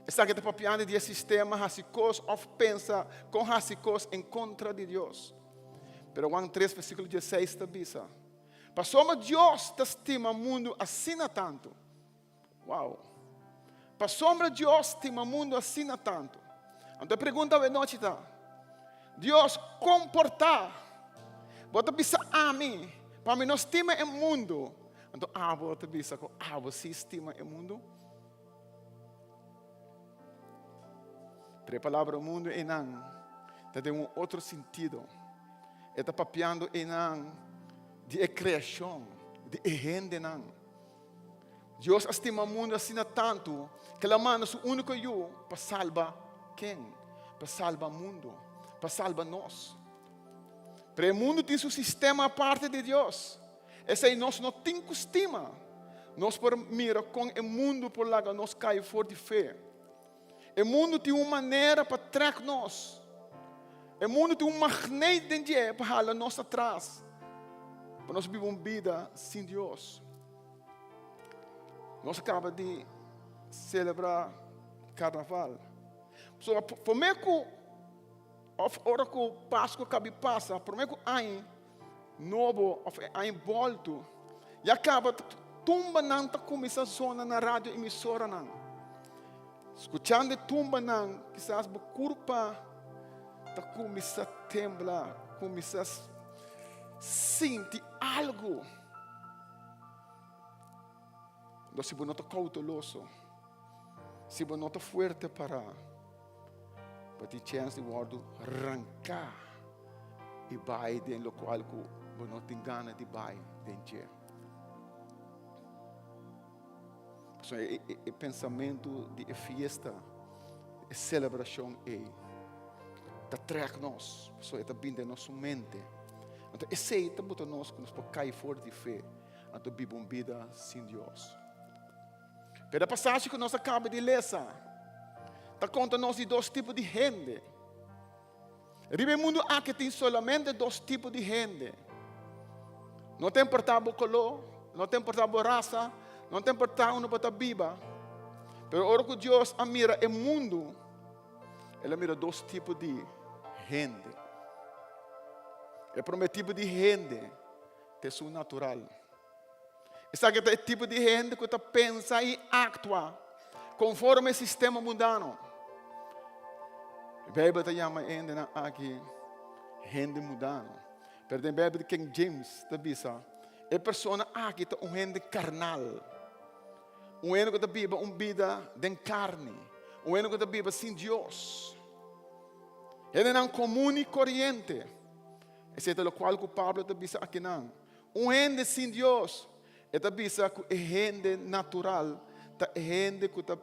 Esaki ta papiando di e sistema hasi kos òf pensa kon hasi kos en kontra di Dios. Pero Juan 3 versíkulo 16 ta bisa, Pasobra Dios ta stima mundu asina tantu. Wow! Pasobra Dios stima mundu asina tantu. Anto e pregunta awe nochi ta, Dios, kon por ta bo ta bisa ami pa mi no stima e mundu, anto abo ta bisa ku abo si stima e mundu? Pero e palabra mundu einan ta den un otro sentido. E ta papiando einan di e kreashon, di e hendenan. Dios a stima mundu asina tantu ku el a manda su úniko Yu pa salba ken? Pa salba mundu, pa salba nos. Pero e mundu tin su sistema aparte di Dios. Esei nos no tin ku stima. Nos por mira kon e mundu por laga nos kai for di fe. E mundu tin un manera pa trèk nos. E mundu tin un magneet den dje pa hala nos atras, pa nos biba un bida sin Dios. Nos kaba di selebrá karnaval. So, promé ku, òf ora ku Pasku kabi pasa, promé ku aña nobo òf e aña bòltu, ya kaba tumbanan ta kuminsá zona na radio emisoranan. Skuchando e tumbanan, kisas bo kurpa ta kuminsá tembla, kuminsá sinti algu. Lo si bo no ta kouteloso, si bo no ta fuerte pará, bo tin chèns di wòrdu ranká i bai den lokual ku bo no tin gana di bai den dje. Pasobra e, e, e pensamentu di e fiesta, e selebrashon ei, ta trèk nos, pasobra e ta bin den nos mente. Anto esei ta buta nos ku nos por kai for di fe, anto biba un bida sin Dios. Pero e pasashi ku nos a kaba di lesa ta konta nos di dos tipo di hende. Riba e mundu aki tin solamente dos tipo di hende. No ta importá bo koló, no ta importá bo rasa, no ta importá unda bo ta biba. Pero ora ku Dios a mira e mundu, el a mira dos tipo di hende. E promé tipo di hende ta esun natural. Esaki ta e tipo di hende ku ta pensa i aktua konforme e sistema mundano. E Beibel ta yama e hendenan aki hende mundano. Pero den Beibel di King James ta bisa, e persona aki ta un hende karnal. Un hende ku ta biba un bida den karni. Un hende ku ta biba sin Dios. Hendenan komun i koriente. Esei ta lokual ku Pablo ta bisa akinan. Un hende sin Dios, e ta bisa ku e hende natural ta e hende ku ta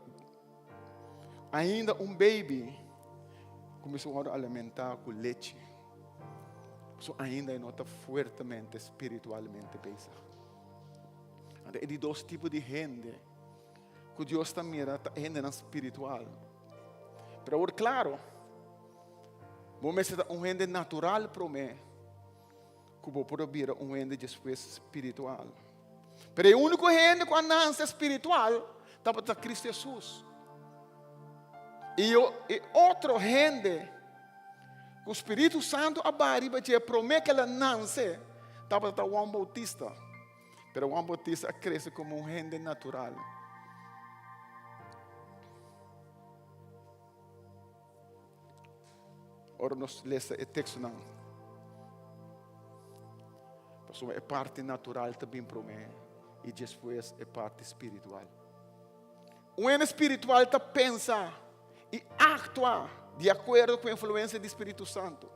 ainda un baby ku mester wòrdu alimentá ku lechi. Pasobra ainda e no ta fuertemente spiritualmente bezig. Anto e di dos tipo di hende ku Dios ta mira ta hendenan spiritual. Pero awor klaro, bo mester ta un hende natural promé ku bo por a bira un hende despues spiritual. Pero e úniko hende ku a nanse spiritual tabata Kristu Hesus. I e otro hende ku Spiritu Santu a baha riba dje promé ku el a nanse tabata Juan Boutista. Pero Juan Boutista a krese komo un hende natural. Ora nos lesa e tekstonan, pasobra e parti natural ta bin promé i despues e parti spiritual. Un hende spiritual ta pensa i aktua di akuerdo ku influensia di Spiritu Santu.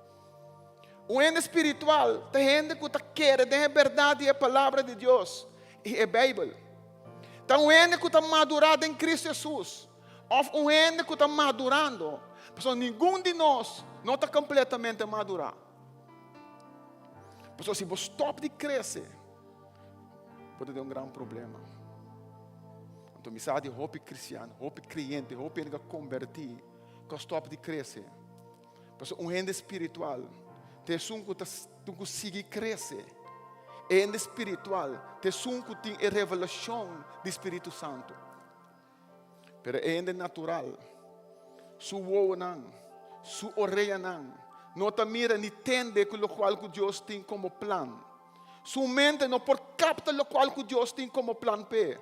Un hende spiritual ta hende ku ta kere den e bèrdat di e Palabra di Dios i e Beibel. Ta un hende ku ta madurá den Kristu Hesus òf un hende ku ta madurando, pasobra ningun di nos no ta kompletamente madurá. Pasobra si bo stòp di krese, bo ta den un gran problema. Anto mi sa di hopi kristian, hopi kreyente, hopi hende ku a kombertí, ku a stòp di krese. Pasobra un hende spiritual ta esun ku ta ku sigui krese. E hende spiritual ta esun ku tin e revelashon di Spiritu Santu. Pero e hende natural, su wowonan, su oreanan, no ta mira ni tende ku lokual ku Dios tin komo plan. Su mente no por kapta lokual ku Dios tin komo plan p'e.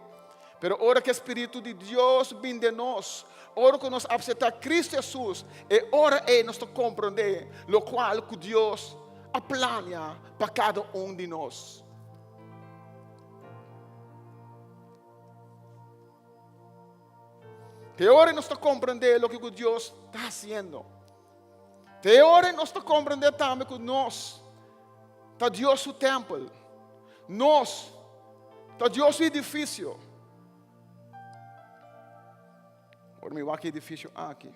Pero ora ku e Spiritu di Dios bin den nos, ora ku nos apseptá Kristu Hesus, e ora ei nos ta komprondé lokual ku Dios a plania pa kada un di nos. Te ora nos ta komprendé loke ku Dios ta hasiendo. Te ora nos ta komprendé tambe ku nos ta Dios su tèmpel. Nos ta Dios su edifisio. Ora mi wak e edifisio aki,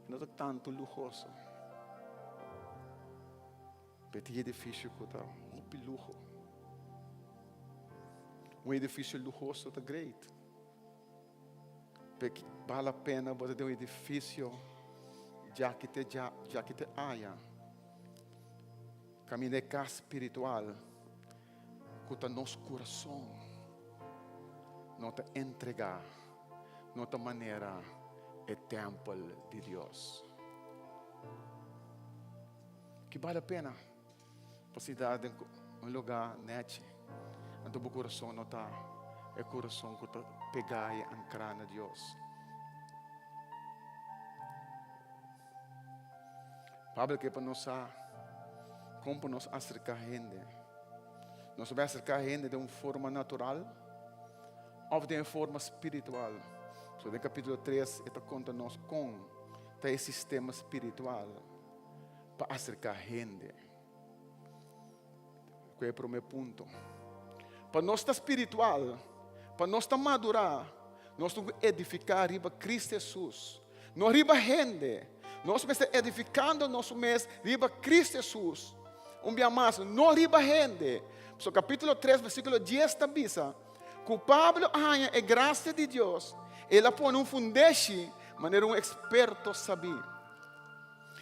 no ta tantu luhoso. Pero tin edifisio ku ta hopi luho. Un edifisio luhoso ta great. P'e bal la pena bo ta den un edifisio djaki te dja, djaki te aya. Kaminda e kas spiritual ku ta nos kurason no ta entregá, no ta manera e tèmpel di Dios. Ki bal la pena pa sinta den un lugá nèchi, anto bo kurason no ta e kurason ku ta pegá i ankrá na Dios. Pablo ke pa nos sa kon pa nos aserká hende. Nos ta bai aserká hende den un forma natural òf den e forma spiritual. So den kapítulo tres e ta konta nos kon ta e sistema spiritual. pa aserká hende. Ku e promé punto. Pa nos ta spiritual, pa nos ta madurá, nos tin ku edifiká riba Kristu Hesus, no riba hende. Nos mester edifikando nos mes riba Kristu Hesus. Un bia mas, no riba hende. Pasobra kapítulo tres versíkulo dies ta bisa ku Pablo a haña e grasia di Dios, el a pone un fundeshi manera un eksperto sabí.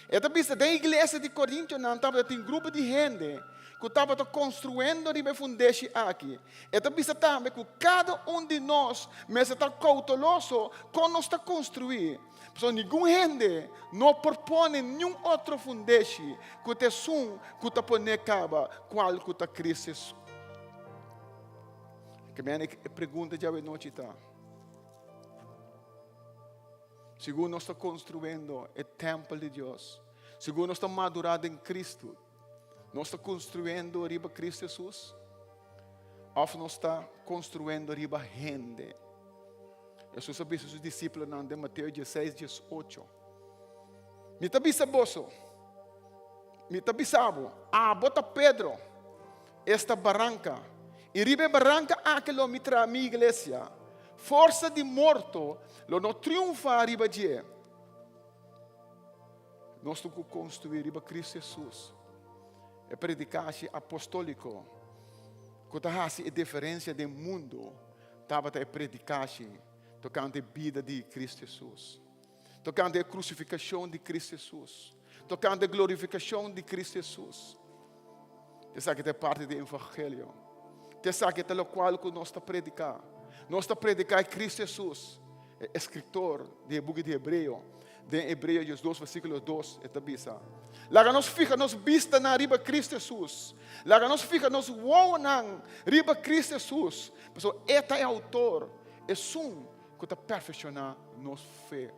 E ta bisa, Den iglesia di Korintionan tabata tin grupo di hende ku tabata konstruendo riba e fundeshi aki. E ta bisa tambe ku kada un di nos mester ta kouteloso kon nos ta konstruí, pasobra ningun hende no por pone niun otro fundeshi ku ta esun ku ta pon'é kaba, kual ku ta Kristu Hesus. Ke mene e pregunta djawe nochi ta. Segun nos ta konstruyendo e tèmpel di Dios, segun nos ta madurá den Kristu, nos ta konstruyendo riba Kristu Hesus? Òf nos ta konstruendo riba hende? Hesus a bisa su disipelnan den Mateo dieseis, diesocho, Mi ta bisa boso, mi ta bisa bo, abo ta Pedro, esta baranka, i riba e baranka aki lo mi traha mi iglesia. Forsa di morto lo no triunfá riba dje. Nos tin ku konstruí riba Kristu Hesus. E predikashi apostóliko ku ta hasi e diferensia den mundu tabata e predikashi tokante e bida di Kristu Hesus, tokante e krusifikashon di Kristu Hesus, tokante e glorifikashon di Kristu Hesus. Esaki ta e parti di evangelio. Esaki ta lokual ku nos ta prediká. Nos ta prediká e Kristu Hesus. E eskritor di e buki di Hebreo, den Hebreo diesdos versíkulo dos, e ta bisa, Laga nos fiha nos bistanan riba Kristu Hesus. Laga nos fiha nos wowonan riba Kristu Hesus, pasobra E ta e outor, esun ku ta perfekshoná nos fe.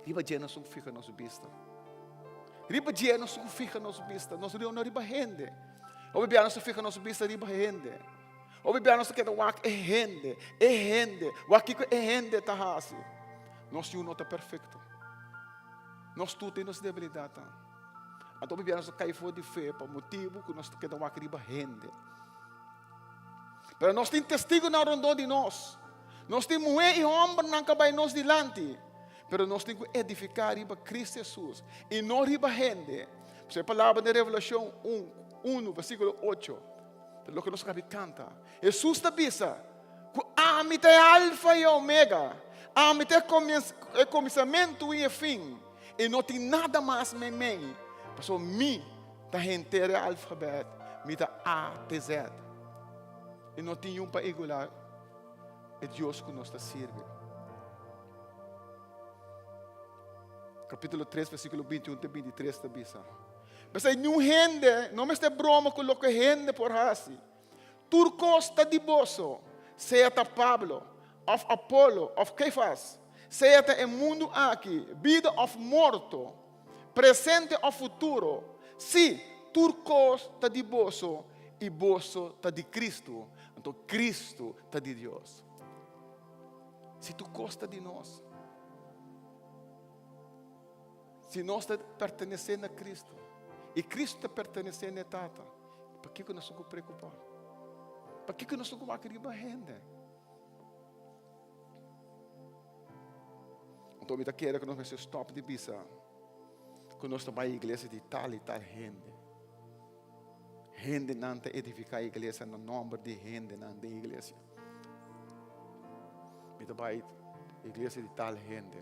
Riba dje nos fija nos bista. Riba dje nos fija nos bista. Nos no riba hende. Hopi bia nos fija nos bista riba hende. Hopi bia nos keda wak e hende, e hende, wak kiko e hende ta hasi. Nos yu no ta perfecto. Nos tur tin nos debilidadnan. Anto hopi bia nos ta kai for di fe pa motibu ku nos ta keda wak riba hende. Pero nos tin testigonan rondó di nos. Nos tin muhé i hòmbernan ku a bai nos dilanti. Pero nos tin ku edifiká riba Kristu Hesus i no riba hende. Pasobra e palabra den Revelashon un, unu, versíkulo ocho, ta loke nos kabi kanta. Hesus ta bisa ku ami ta e Alfa i e Omega, ami ta e kuminsamentu i e fin, i no tin nada mas meimei, pasobra mi ta henter e alfabèt, mi ta A te Z. I no tin yun pa igualá e Dios ku nos ta sirbi. Kapítulo 3, versíkulo 21 te 23 ta bisa, P'esei niun hende no mester broma ku loke hende por hasi. Tur kos ta di boso, sea ta Pablo, òf Apolo, òf Kefas, sea ta e mundu aki, bida òf morto, presente òf futuro, sí, tur kos ta di boso i boso ta di Kristu, anto Kristu ta di Dios. Si tur kos ta di nos, si nos ta pertenesé na Kristu i Kristu ta pertenesé na e Tata, pakiko nos ta ku preokupá? Pakiko nos ta ku wak riba hende? Anto mi ta kere ku nos mester stòp di bisa ku nos ta bai iglesia di tal i tal hende. Hendenan ta edifiká iglesia na nòmber di hendenan den iglesia. Mi ta bai iglesia di tal hende.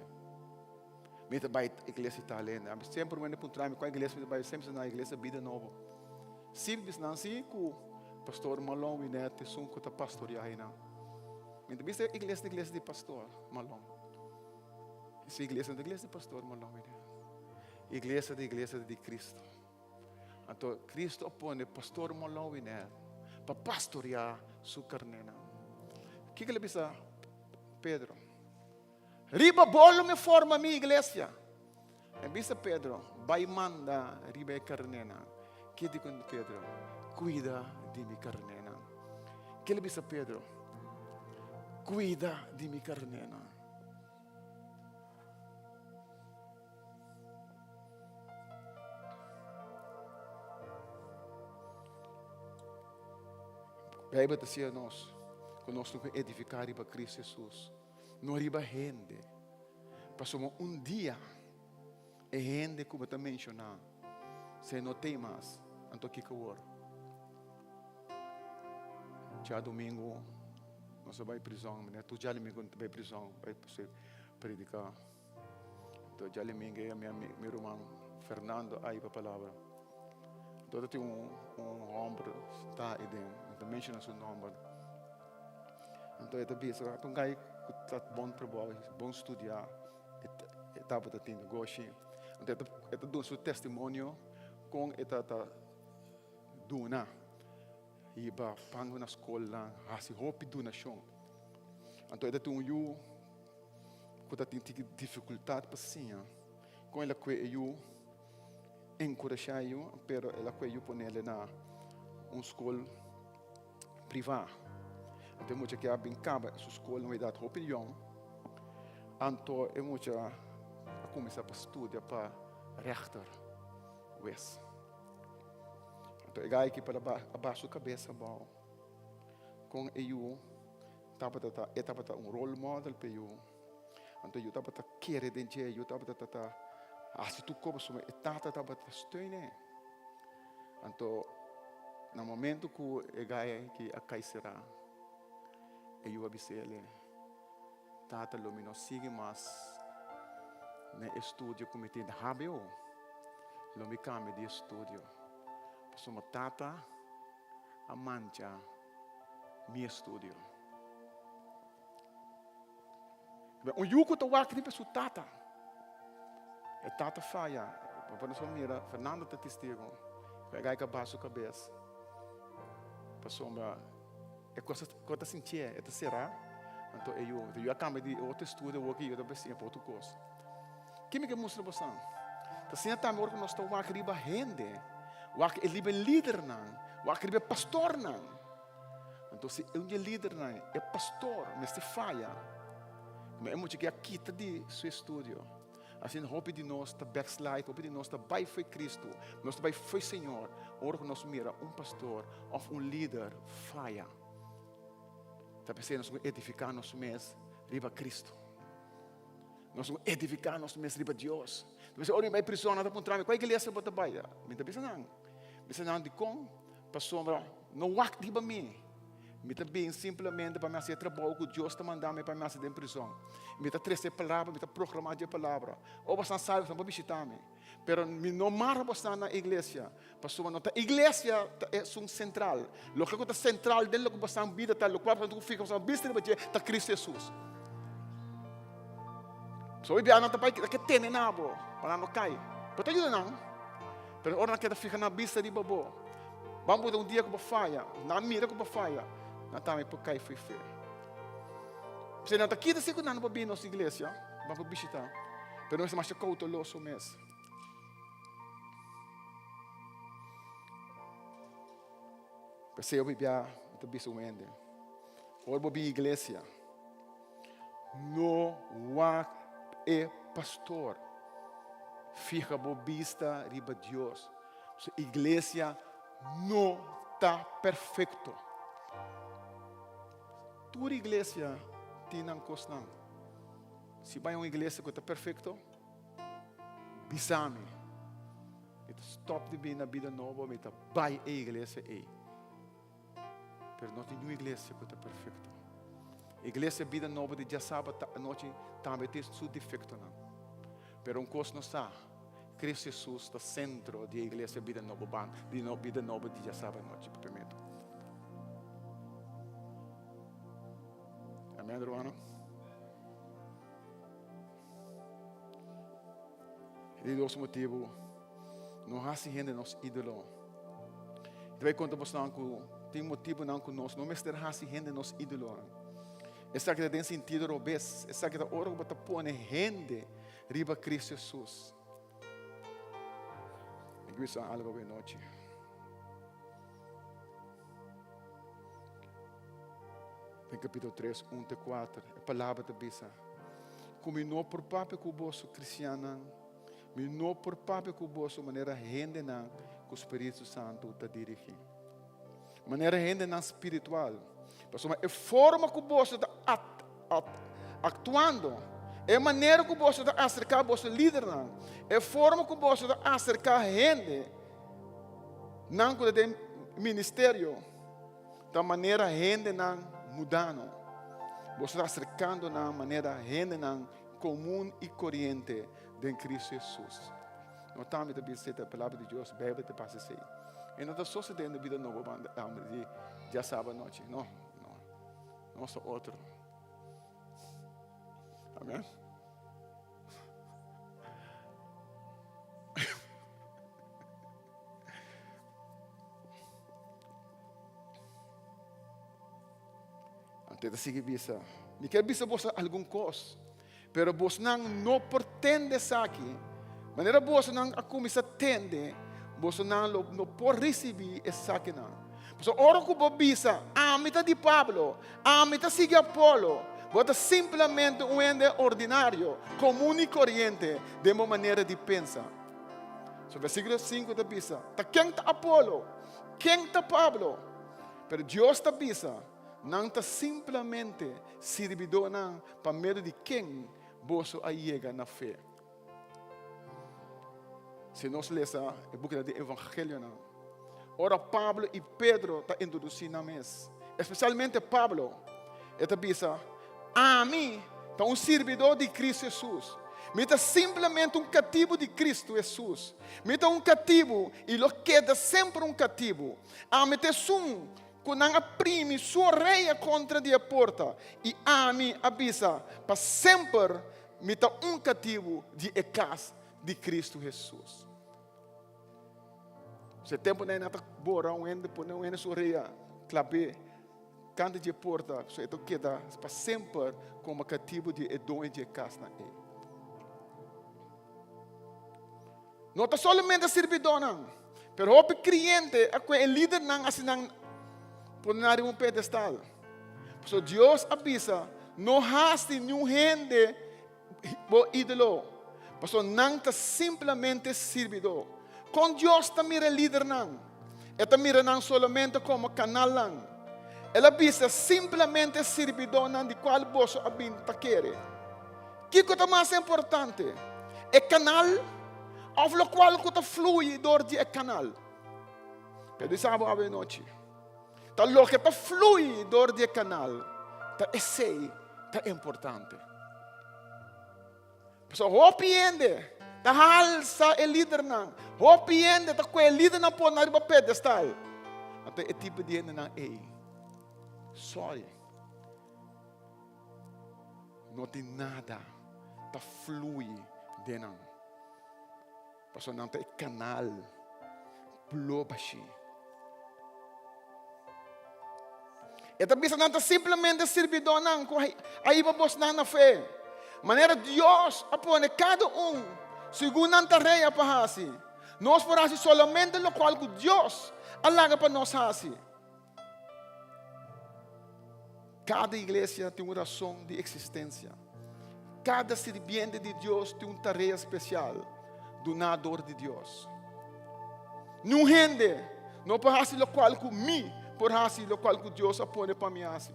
Mi ta bai iglesia di tal hende. Ami semper wende puntra mi kua iglesia mi ta bai, semper na iglesia Bida Nobo. Simples nan si ku pastor Malon Winet esun ku ta pastoreá einan. Mi ta bisa iglesia ta iglesia di pastor Malon. Esa iglesia no ta iglesia di pastor Malon Winet. Iglesia ta iglesia di Cristo. Anto Cristo a pone pastor Malon Winet pa pastoreá su karnénan. Kiko el a bisa Pedro? Riba bo lo mi forma mi iglesia. E bisa Pedro, bai manda riba e karnénan. Ke di ku Pedro? Kuida di mi karnénan. Ke el bisa Pedro? Kuida di mi karnénan. Bijbel ta siña nos ku nos tin ku edifiká riba Cristo Hesus. No riba hende. Pasobra un dia e hende ku bo ta menshoná se no t'ei mas, anto kiko awor? Djadumingu nos a bai prizòn, mi tur djadumingu mi ta bai prizòn bai prediká. Anto djadumingu ei mi mi ruman Fernando a hiba palabra. Anto ta tin un un hòmber ta ei den, mi ta menshoná su nòmber. Anto e ta bisa, ta un gai ku ta bon trabou, bon studiá, e tabata tin negoshi. Anto e ta duna su testimonio kon e ta ta duna, hiba pan na skolnan, hasi hopi donashon. Anto e ta tin un yu ku ta tin tiki difikultat pa siña. Kon el a kue e yu, enkurashá e yu, pero el a kue e yu ponele na un skol. privá. Anto e mucha ke a bin kaba su skol na un edat hopi yòn. Anto e mucha a kuminsá pa studia pa rèchter, wes. Anto e gai aki por a baha su kabes abou kon e yu tabata ta, e tabata un role model pa e yu. Anto e yu tabata kere den dje, e yu tabata ta hasi tur kos pasobra e tata tabata steun e. Anto na momento ku e gai aki a kai será, e yu a bisa el, Tata lo mi no sigui mas na e studio ku mi tin na hbo, lo mi kambia di estudio, pasobra tata a mancha mi estudio. Un yu ku ta wak riba su tata, e tata faya, pa nos por mira, Fernando ta testigo, ku e gai ka baha su kabes, pasobra E kos ku e ta sintié, e ta será, anto e yu, e yu a kambia di otro estudio awor ki yu ta bai siña pa otro kos. Ke mi ke mustra bosan? Ta siña tambe ora ku nos ta wak riba hende, wak e riba e lidernan, wak riba e pastornan. Anto si un di e lidernan, e pastor, mester faya, ma e mucha ke a kita di su estudio. Asina hopi di nos ta backslide, hopi di nos ta bai fo'i Cristo, nos ta bai fo'i Señor, ora ku nos mira un pastor òf un lider faya. Ta p'esei nos ku edifiká nos mes riba Cristo. Nos ku edifiká nos mes riba Dios. Ta p'esei ora mi bai prison, nan ta puntra mi, kua iglesia bo ta bai? Mi ta bisa nan, bisa nan dikon? Pasobra no wak riba mi. Mi ta bin simplemente pa mi hasi e trabou ku Dios ta manda mi pa mi hasi den prizon. Mi ta trese e palabra, mi ta proklamá dje palabra. O bosan sabi, bosan por bishitá mi. Pero mi no mara bosan na iglesia, pasobra no ta iglesia ta esun sentral. Loke ku ta sentral den loke bosan bida ta, lokual bosan tin ku fija bosan bista riba dje, ta Kristu Hesus. So hopi biaha nan ta bai ke tene na bo pa nan no kai. Bo ta yuda nan, pero ora nan keda fija nan bista riba bo, Ban por ta un dia ku bo faya, nan mira ku bo faya, nan tambe por kai fo'i fe. P'esei nan ta kita si ku nan no por bini nos iglesia, ban por bishitá, pero nos ta masha kouteloso mes. P'esei hopi bia mi ta bisa un hende, ora bo bin iglesia, no wak e pastor, fiha bo bista riba Dios. Su iglesia no ta perfecto. Tur iglesia tin nan cosnan. Si bai un iglesia cu ta perfecto, bisa mi. Mi ta stop di bini na Bida Nobo, mi ta bai e iglesia ei. Pero no tin niun iglesia cu ta perfecto. Iglesia Bida Nobo di djasabat anochi tambe tin su defectonan. Pero un cos nos sa, Cristo Jesus ta centro di e iglesia Bida Nobo ban, di no, Bida Nobo di djasabat anochi papiamento. Amen, hermano. Di dos motibu, no hasi hende nos ídolo. Te bai konta bosnan ku tin motibunan ku nos no mester hasi hende nos ídolonan. Esaki ta den sentido robes. Esaki ta ora ku bo ta pone hende riba Cristo Jesus. Mi ke bisa algo awe nochi. Den capítulo 3, 1 te 4, e palabra ta bisa, ku mi no por papia ku boso kristiannan, mi no por papia ku boso manera hendenan ku Spiritu Santu ta dirigí. Manera hendenan spiritual. Pasobra e forma ku boso ta at, at, aktuando, e manera ku boso ta aserká boso lidernan, e forma ku boso ta aserká hende, nan ku ta den ministerio, Ta manera hendenan mudano. Boso ta aserkando nan manera hendenan komun i koriente den Kristu Hesus. No tambe ta bisa esei, ta e palabra di Dios, Beibel ta pasa esei. E no ta sosodé na bida nobo banda di djasabra anochi. No, no. Nos ta otro. Amen. Anto e ta sigui bisa, Mi kier bisa boso algun kos, pero bosnan no por tende esaki. Manera bosonan a kuminsá tende, bosonan lo no por risibí esakinan. Pasobra ora ku bo bisa, Ami. Ami ta di Pablo, ami ta sigui Apolo, bo ta simplemente un hende ordinario, komun i koriente den bo manera di pensa. So versíkulo sinku ta bisa, Ta ken ta Apolo? Ken ta Pablo? Pero Dios ta bisa, Nan ta simplemente sirbidónan pa medio di ken boso a yega na fe. Si nos lesa e bukinan di Evangelionan, ora Pablo i Pedro ta introdusí nan mes, espesialmente Pablo, e ta bisa, Ami ta un sirbidó di Kristu Hesus. Mi ta simplemente un katibu di Kristu Hesus. Mi ta un katibu i lo keda semper un katibu. Ami ta esun ku nan a primi su orea kontra di e porta, i ami a bisa, Pa semper mi ta un katibu di e kas di Kristu Hesus. Se tempu nan ta bora un hende, pone un hende su orea, klab'é kanta di e porta, so e ta keda pa semper komo katibu di e doño di e kasnan ei. No ta solamente sirbidónan, pero hopi kriente a kue e lidernan hasi nan pone nan riba un pedestal. Pasobra Dios a bisa, No hasi niun hende bo ídolo, pasobra nan ta simplemente sirbidó. Kon Dios ta mira e lidernan? E ta mira nan solamente komo kanalnan. El a bisa, Simplemente sirbidónan di kual boso a bin ta kere. Kiko ta mas importante, e kanal òf lokual ku ta flui dor di e kanal? Pero di sa bo awe nochi, ta loke ta flui dor di e kanal, ta esei ta importante. Pasobra hopi hende ta halsa e lidernan, hopi hende ta kue e lidernan pone riba pedestal. Anto e tipo di hendenan ei, sorry. No tin nada ta flui den nan. Pasobra nan ta e kanal blo bashí. E ta bisa nan ta simplemente sirbidónan ku a hiba bosnan na fe. Manera Dios a pone kada un segun nan tarea pa hasi. Nos por hasi solamente lokual ku Dios a laga pa nos hasi. Kada iglesia tin un rason di eksistensia. Kada sirbiente di Dios tin un tarea spesial duná dor di Dios. Niun hende no por hasi lokual ku mi por hasi, lokual ku Dios a pone pa mi hasi.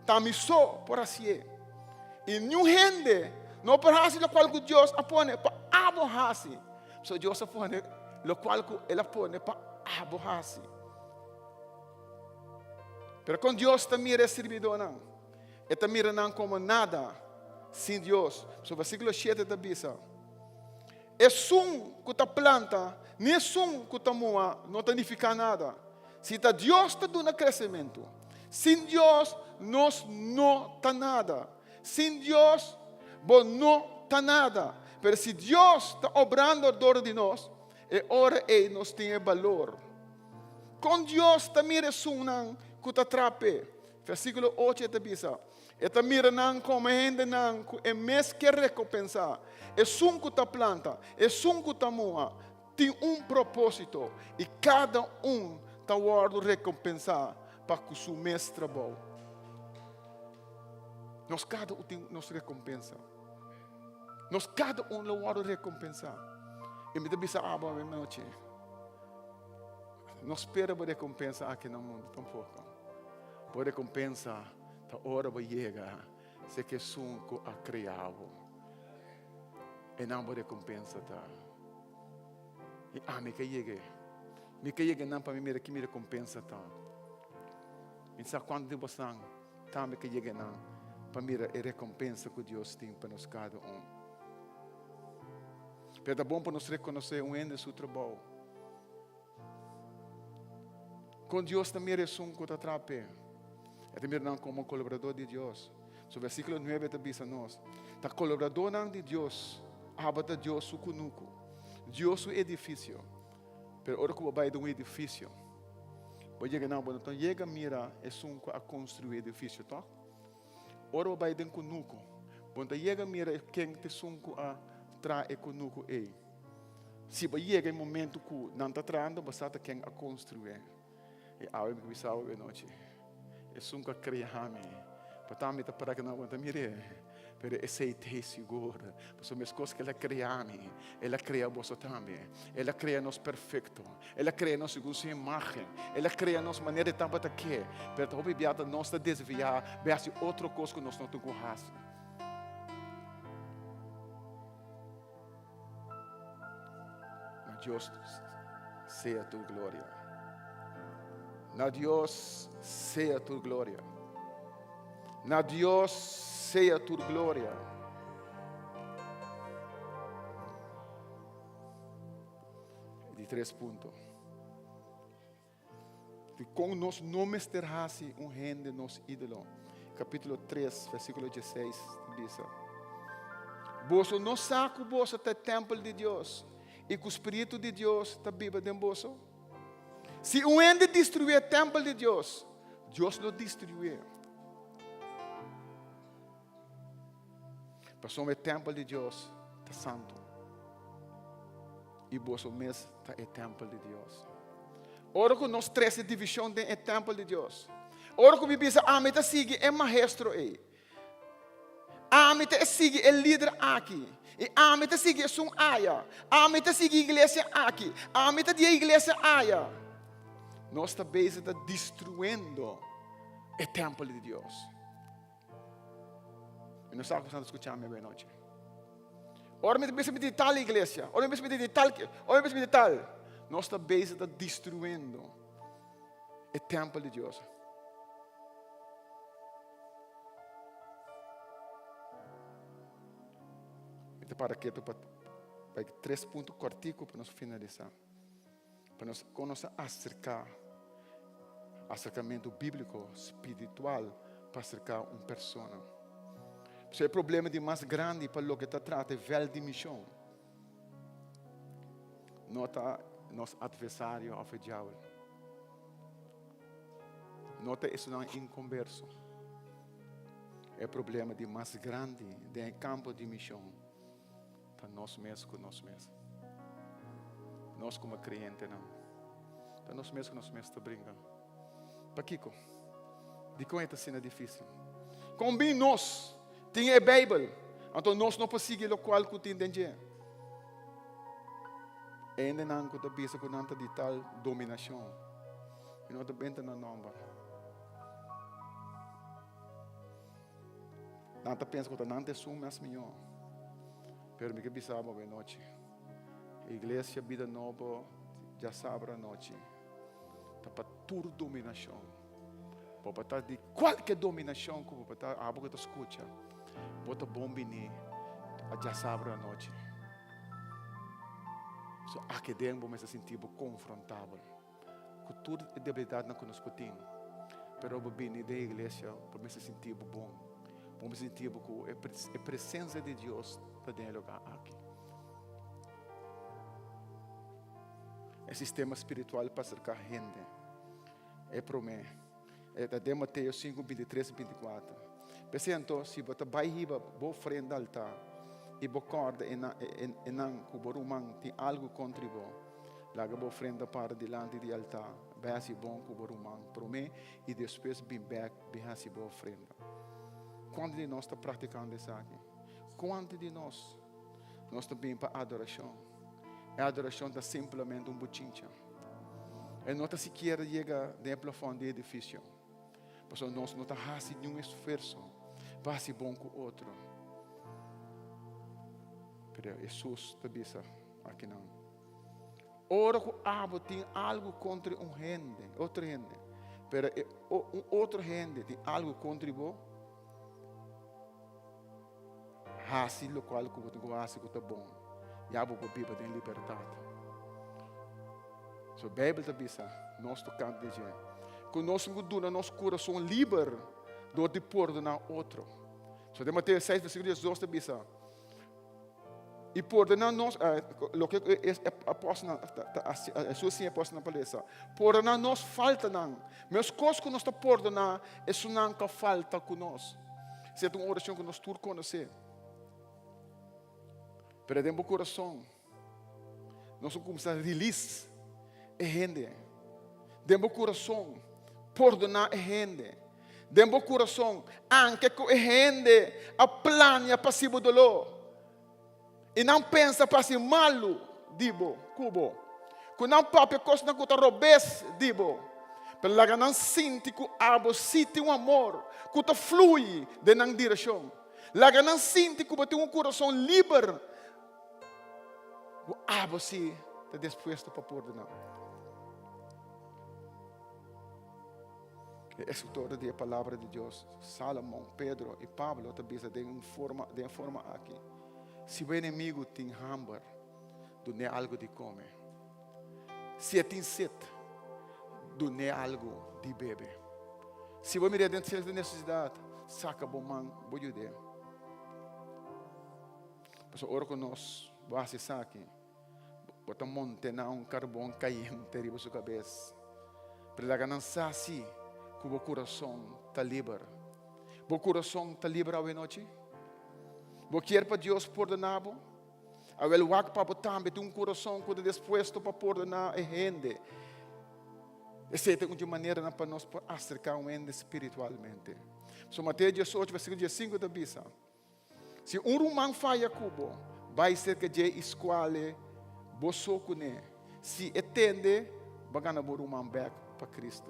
Ta mi so por hasié. I niun hende no por hasi lokual ku Dios a pone pa abo hasi. So Dios a pone lokual ku El a pone pa abo hasi. Pero kon Dios ta mira e sirbidónan? E ta mira nan komo nada sin Dios. So versíkulo shete ta bisa, Esun ku ta planta ni esun ku ta muha no ta nifiká nada, si ta Dios ta duna kresementu. Sin Dios nos no ta nada. Sin Dios bo no ta nada. Pero si Dios ta obrando dor di nos, e ora ei nos tin e balor. Kon Dios ta mira esunnan ku ta traha p'e? Versíkulo ocho e ta bisa, E ta mira nan komo hendenan ku e mes ke rekompensá. Esun ku ta planta, esun ku ta muha, tin un propósito, i kada un ta wòrdu rekompensá pa ku su mes trabou. Nos kada un tin nos rekompensa. Nos kada un lo wòrdu rekompensá. I mi ta bisa abo awe nochi, no spera bo rekompensa aki na mundu tampoko. Bo rekompensa ta ora bo yega serka esun ku a krea bo. Einan bo rekompensa ta. I ami ke yega. Mi ke yega einan pa mi mira ki mi rekompensa ta. Mi sa kuantu di bosan Tambe ke yega nan pa mira e rekompensa ku Dios tin pa nos kada un. Pero ta bon pa nos rekonosé un hende su trabou. Kon Dios ta mira esun ku ta traha p'e? E ta mira nan komo kolaboradó di Dios. So versíkulo nuebe ta bisa nos, Ta kolaboradónan di Dios, aba ta Dios su kunuku, Dios su edifisio. Pero ora ku bo bai den un edifisio, bo yega nan, bo no ta yega mira esun ku a konstruí e edifisio, tòg? Ora bo bai den kunuku, bo no ta yega mira ken ta esun ku a traha e kunuku ei. Si bo yega e momentu ku nan ta trahando, bo sa ta ken a konstruí. I awe mi bisa awe nochi, esun ku a krea mi, pa ta mi ta para ku nan wanta mir'é, pero esei t'e sigur, pasobra meskos ku el a krea mi, el a krea boso tambe. El a krea nos perfekto, el a krea nos segun su imágen, el a krea nos manera e tabata ke, pero ta hopi bia ta nos ta desviá bai hasi otro kos ku nos no tin ku hasi. Na Dios sea tur gloria. Na Dios sea tur gloria. Na Dios sea tur gloria. Di tres punto. Di kon nos no mester hasi un hende nos ídolo. Kapítulo 3, versíkulo 16 ta bisa, Boso no sa ku boso ta e tèmpel di Dios i ku spiritu di Dios ta biba den boso? Si un hende destruí e tèmpel di Dios, Dios lo destruié. Pasobra e tèmpel di Dios ta santu, i boso mes ta e tèmpel di Dios. Ora ku nos trese divishon den e tèmpel di Dios, ora ku mi bisa ami ta sigui e maestro ei, ami ta sigui e lider aki, i ami ta sigui esun aya, ami ta sigui iglesia aki, ami ta di e iglesia aya, nos ta bezig ta destruyendo e tèmpel di Dios. Mi no sa ku boso ta skucha mi awe nochi. Ora mi ta bisa mi di tal iglesia, ora mi bisa mi di tal, ora mi bisa mi di tal, nos ta bezig ta destruyendo e tempel di Dios. Mi ta para ketu pa pa tres punto kortiku pa nos finalisá. Pa nos kon nos ta aserká aserkamentu bíbliko spiritual pa aserká un persona. Pasobra e problema di mas grandi pa loke ta trata e vèlt di mishon no ta nos atversario òf e diabel. No ta esunnan inkonberso. E problema di mas grandi den e kampo di mishon Ta nos mes ku nos mes. Nos komo kreyentenan. Ta nos mes ku nos mes ta bringa. Pakiko? Dikon e ta asina difísil? Kon bin nos tin e Beibel, anto nos no por sigui lokual ku tin den dje? E hendenan ku ta bisa ku nan ta di tal dominashon, i no ta benta nan nòmber. Nan ta pensa ku ta nan ta esun mes mihó. Pero mi ke bisa bo anochi, Iglesia Bida Nobo djasabra anochi ta pa tur dominashon. Bo por ta di kualke dominashon ku bo por ta, abo ku ta skucha, bo ta bon bini a djasabra anochi. So aki den bo mester sinti bo konfrontabel. Ku tur e debilidatnan ku nos por tin, pero bo bini den iglesia bo mester sinti bo bon. Bo mester sinti bo ku e presensia di Dios ta den e lugar aki. E sistema spiritual pa aserká hende e promé e ta den Mateo 5, 23 i 24. P'esei anto, si bo ta bai hiba bo ofrenda altar i bo kòrda e nan ku bo ruman tin algu kontra bo, Laga bo ofrenda para dilanti di altar, bai hasi bon ku bo ruman promé i despues bin bèk bin hasi bo ofrenda. Kuantu di nos ta praktikando esaki? Kuantu di nos nos ta bin pa adorashon? E adorashon ta simplemente un bochincha. E no ta sikiera yega den e plafòn di e edifisio, pasobra nos no ta hasi niun esfuerso pa hasi bon ku otro. Pero Hesus ta bisa akinan. Ora ku abo tin algu kontra un hende, otro hende, pero e un otro hende tin algu kontra bo, hasi lokual ku bo tin ku hasi ku ta bon, ya bo por biba den libertat. So Beibel ta bisa nos tokante di dje, ku nos tin ku duna nos kurason liber dor di pordoná otro. So den Mateo 6 versíkulo 12 ta bisa, I pordoná nos, loke e apòstelnan ta Hesus siña e apòstelnan pa lesa, pordoná nos faltanan, meskos ku nos ta pordoná esunnan ku a falta ku nos. Esei ta un orashon ku nos tur konosé. Pero den bo kurason, nos a kuminsá release e hende. Den bo kurason, pordoná e hende. Den bo kurason, anke ku e hende a plania pa hasi bo doló i nan pensa pa hasi malu di bo, ku bo, ku nan papia kosnan ku ta robes di bo, pero laga nan sinti ku abo sí tin un amor ku ta flui den nan direkshon. Laga nan sinti ku bo tin un kurason liber ku abo sí ta dispuesto pa pordoná. E escritor di e palabra di Dios, Salomon, Pedro i Pablo ta bisa den un forma, den e forma aki, Si bo enemigu tin hamber, dun'é algu di kome. Si e tin set, dun'é algu di bebe. Si bo mir'é den sierto nesesidat, saka bo man, bo yud'é. Pasobra ora ku nos bo hasi esaki, Bo ta montená un karbon kayente riba su kabes. Pero laga nan sa si ku bo kurason ta liber. Bo kurason ta liber awenochi? Bo kier pa Dios pordoná bo? Awel wak pa bo tambe tin un kurason ku ta dispuesto pa pordoná e hende. Esei ta un di maneranan pa nos por aserká un hende spiritualmente. So Mateo 18 versíkulo 15 ta bisa. Si un ruman faya ku bo, bai serka dje i skuale bo so kuné. Si e tende, bo a gana bo ruman bèk pa Kristu.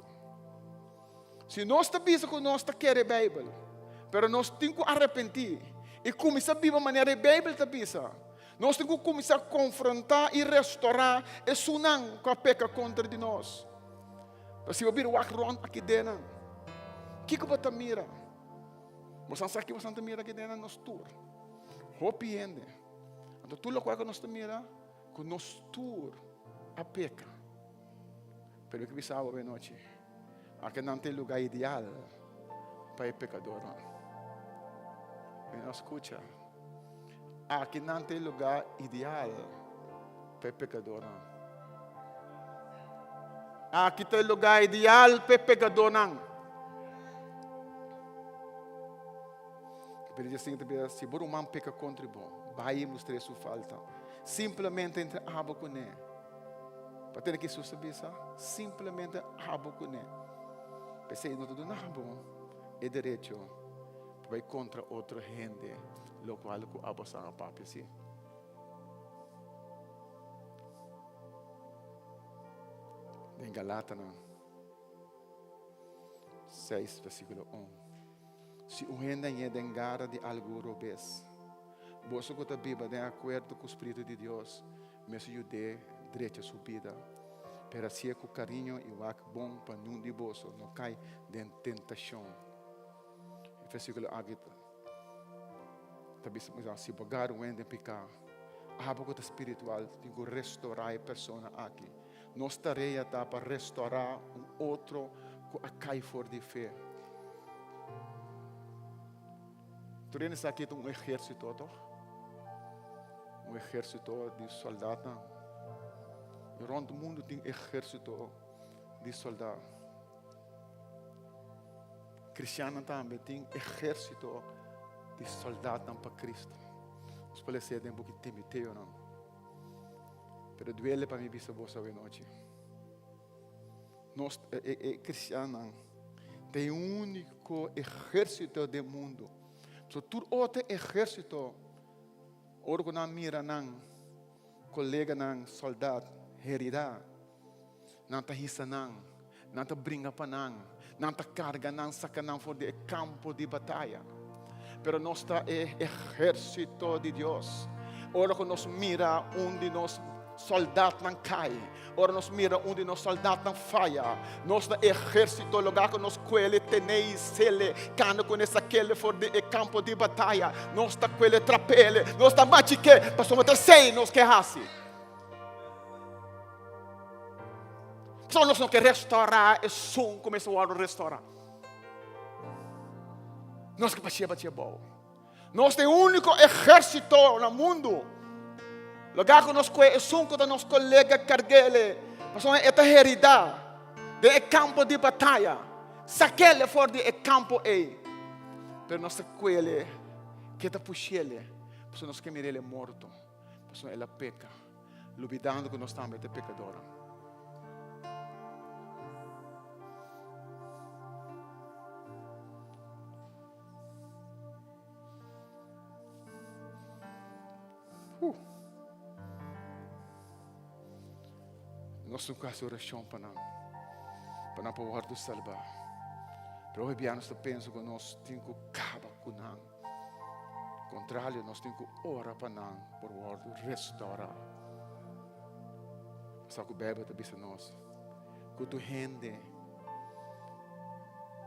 Si nos ta bisa ku nos ta kere Beibel, pero nos tin ku arepentí i kuminsá biba manera e Beibel ta bisa. Nos tin ku kuminsá konfrontá i restorá esunnan ku a peka kontra di nos. Pero si bo bira wak rònt aki dennan, kiko bo ta mira? Bosan sa ki bosan ta mira aki den nos tur. Hopi hende. Anto tur lokual ku nos ta mira, ku nos tur a peka. Pero mi ke bisa bo anochi, aki nan ta e lugar ideal pa e pekadornan. Mi no skucha. Aki nan ta e lugar ideal pa e pekadornan. Aki ta e lugar ideal pa e pekadornan. Pero Dios ta bisa, si bo ruman peka kontra bo, bai i mustr'é su falta. Simplemente entre abo kuné. Pa tene ki Hesus ta bisa, simplemente abo kuné. P'esei no ta duna bo e derecho pa bai kontra otro hende lokual ku abo sa a papia si. Den Galatanan 6 versíkulo 1. Si un hende a ñe den gara di algu robes, boso ku ta biba den akuerdo ku spiritu di Dios mester yud'é drecha su bida. Pero hasié ku kariño i wak bon pa niun di boso no kai den tentashon. E versíkulo aki ta bisa mi si bo gara un hende den piká, abo ku ta spiritual tin ku restorá e persona aki. Nos tarea ta pa restorá un otro ku a kai for di fe. Tur hende sa ki ta un ehérsito, tòg? Un ehérsito di sòldatnan. I rònt mundu tin ehérsito di sòldá. Kristiannan tambe tin ehérsito di sòldatnan pa Kristu. Nos por lesa den buki Timoteonan. Pero duele pa mi bisa boso awenochi. Nos e, e kristiannan ta e úniko ehérsito den mundu. So tur otro ehérsito, ora ku nan mira nan koleganan sòldat heridá, Nan ta hisa nan, nan ta bringa pa nan, nan ta karga nan, saka nan for di e kampo di bataya. Pero nos ta e ehérsito di Dios. Ora ku nos mira un di nos sòldatnan kai, ora nos mira un di nos sòldatnan faya, nos ta ehérsito lugá ku nos kuele tene i sele, kanda ku nos sakele for di e kampo di bataya. Nos ta kuele trapele, nos ta machik'é, pasobra ta esei nos ke hasi. Pasobra nos no ke restaurá esun ku mester wòrdu restaurá. Nos ke pas'é bachi abou. Nos ta e úniko ehérsito na mundu. Lugá ku nos kue esun ku ta nos kolega karg'é, pasobra e ta heridá den e kampo di bataya. Sak'é for di e kampo ei. Pero nos ta kuel'é, ke ta push'é, pasobra nos ke mir'é morto. Pasobra el a peka, lubidando ku nos tambe ta pekadornan. Nos tin ku hasi orashon pa nan, pa nan por wòrdu salbá. Pero hopi bia nos ta pensa ku nos tin ku kaba ku nan. Kontralio, nos tin ku ora pa nan por wòrdu restourá. Sa ku Beibel ta bisa nos, ku tur hende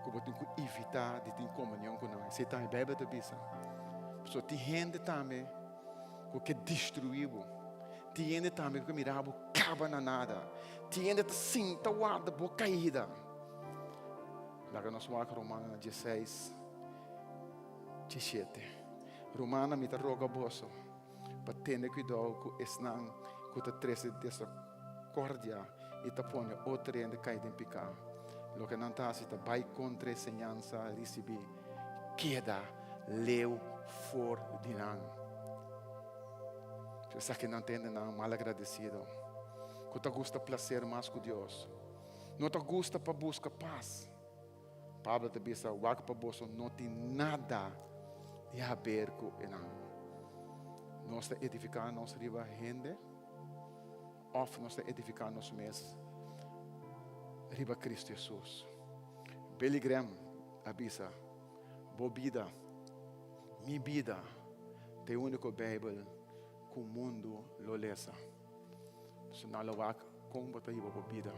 ku bo tin ku evitá di tin komunion ku nan. Esei tambe Beibel ta bisa. Pasobra tin hende tambe ku ke destruí bo. Tin hende tambe ku ke mira bo kaba na nada. Tin hende ta sinta warda bo kaida. Laga nos wak Romanonan dieseis, diesshete. Rumannan, mi ta roga boso pa tene kuidou ku esnan ku ta trese desakordia i ta pone otro hende kai den piká. Loke nan ta hasi ta bai kontra e señansa risibí. Keda leu for di nan. Esaki nan ta hendenan malagradesido, ku ta gusta plaser mas ku Dios. No ta gusta pa buska pas. Pablo ta bisa, Wak pa boso no tin nada di haber ku enan. Nos ta edifiká nos riba hende òf nos ta edifiká nos mes riba Kristu Hesus? Billy Graham a bisa, Bo bida, mi bida, ta e úniko Beibel ku mundu lo lesa. So nan lo wak kon bo ta hiba bo bida.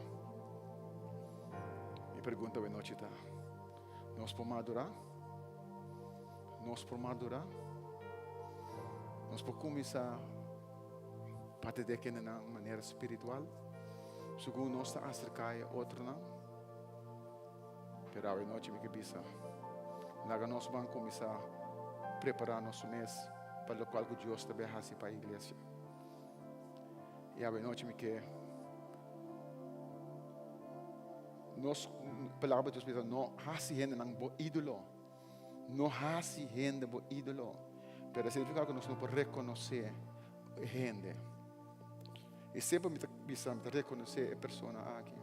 Mi pregunta awe nochi ta, nos por madurá? Nos por madurá? Nos por kuminsá parti di e kendenan manera spiritual segun nos ta aserká e otronan? Pero awe nochi mi ke bisa, laga nos ban kuminsá prepará nos mes pa lokual ku Dios ta bai hasi pa e iglesia. I awe nochi mi ke nos palabra di Dios bisa no hasi hendenan bo ídolo. No hasi hende bo ídolo. Pero significa ku nos no por rekonosé hende. I semper mi ta bisa, mi ta rekonosé e persona aki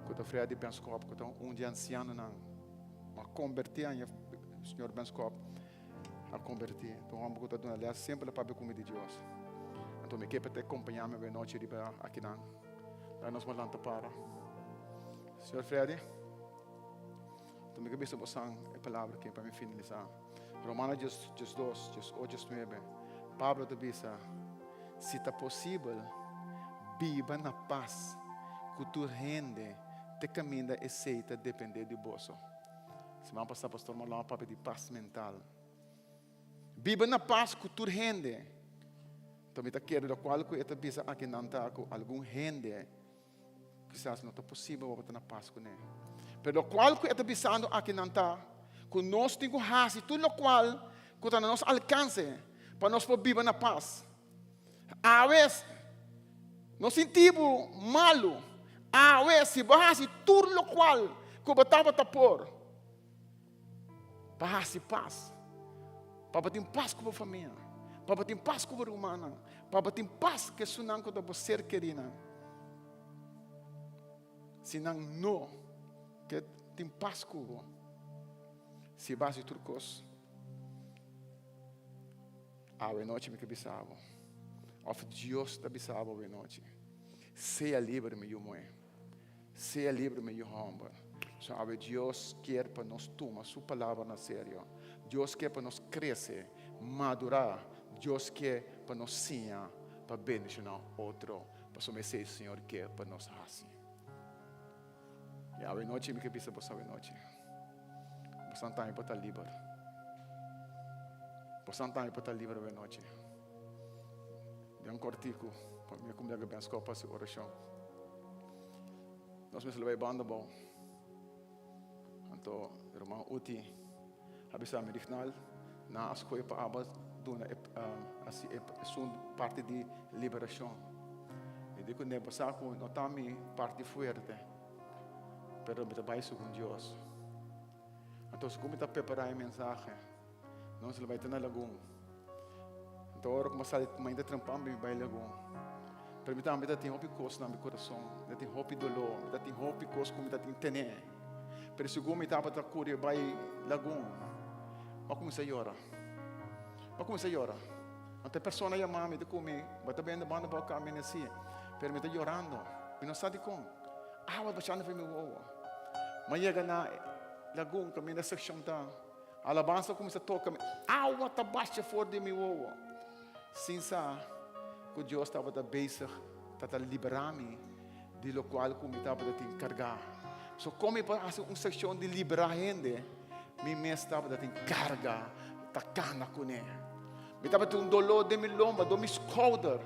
ku ta Freddy Benskop, ku ta un di e ansianonan. A kombertí aña señor Benskop a kombertí. Ta un hòmber ku ta duna lès, semper ta papia ku mi di Dios. Anto mi ke pa ta kompañá mi awe nochi riba akinan. Laga nos lanta para. Señor Freddy, anto mi ke bisa bosan e palabra aki pa mi finalisá. Romano 12, 18, 19. Pablo ta bisa, Si ta posibel, biba na pas ku tur hende te kaminda esei ta dependé di boso. Siman pasá Pastor Marlon a papia di pas mental. Biba na pas ku tur hende. Enton mi ta kere lokual ku e ta bisa akinan ta ku algun hende Kisas no ta posibel pa bo ta na pas kuné. Pero lokual ku e ta bisando akinan ta ku nos tin ku hasi tur lokual ku ta na nos alkanse pa nos por biba na pas. Awes, no sinti bo malu. Awes, si bo hasi tur lokual ku bo tabata por pa hasi pas, pa bo tin pas ku bo famia, pa bo tin pas ku bo rumannan, pa bo tin pas ku esunnan ku ta bo ser kerinan. Si nan no ke tin pas ku bo, si bo hasi tur kos, awe nochi mi ke bisa bo, òf Dios ta bisa bo awe nochi, sea liber mi yu muhé. Sea libre mi yu homber. So awe Dios kier pa nos tuma su palabra na serio. Dios kier pa nos crece, madura. Dios kier pa nos siña pa bendiciona otro. Pasobra esey Señor kier pa nos haci. Y awe nochi mi ke bisa boso awe nochi. Bosan tambe por ta liber. Bosan tambe por ta liber awe nochi. Den un kortiku, pa mi a kuminsá ku Ben Skop hasi orashon. Nos mester lo bai banda abou. Anto ruman Uti a bisa mi, Rignald, nan a skohe pa aba duna e hasi e esun parti di liberashon. Mi di ku ne, bo sa ku no ta mi parti fuerte, pero mi ta bai segun Dios. Anto segun mi ta prepará e mensahe, nos lo bai te na lagun. Anto ora ku mi a sali mainta trempan mi bai lagun. Pero mi tambe ta tin hopi kos na mi kurason, mi ta tin hopi doló, mi ta tin hopi kos ku mi ta tin tené. Pero segun mi tabata kuri bai lagun, mi a kuminsá yora. Mi a kuminsá yora. Anto e persona yama mi, di ku mi, bo ta bende banda bo a kambia nesi, pero mi ta yorando. Mi no sa dikon. Awa bashando for mi wowo. Mi a yega na lagun kaminda sekshon ta. Alabansa a kuminsá toka mi. Awa ta basha for di mi wowo. Sin sa ku Dios tabata bezig ta ta liberá mi di lokual ku mi tabata tin kargá. So kon mi por hasi un sekshon di liberá hende, mi mes tabata tin karga ta kana kuné. Mi tabatin un doló den mi lomba, den mi skouder.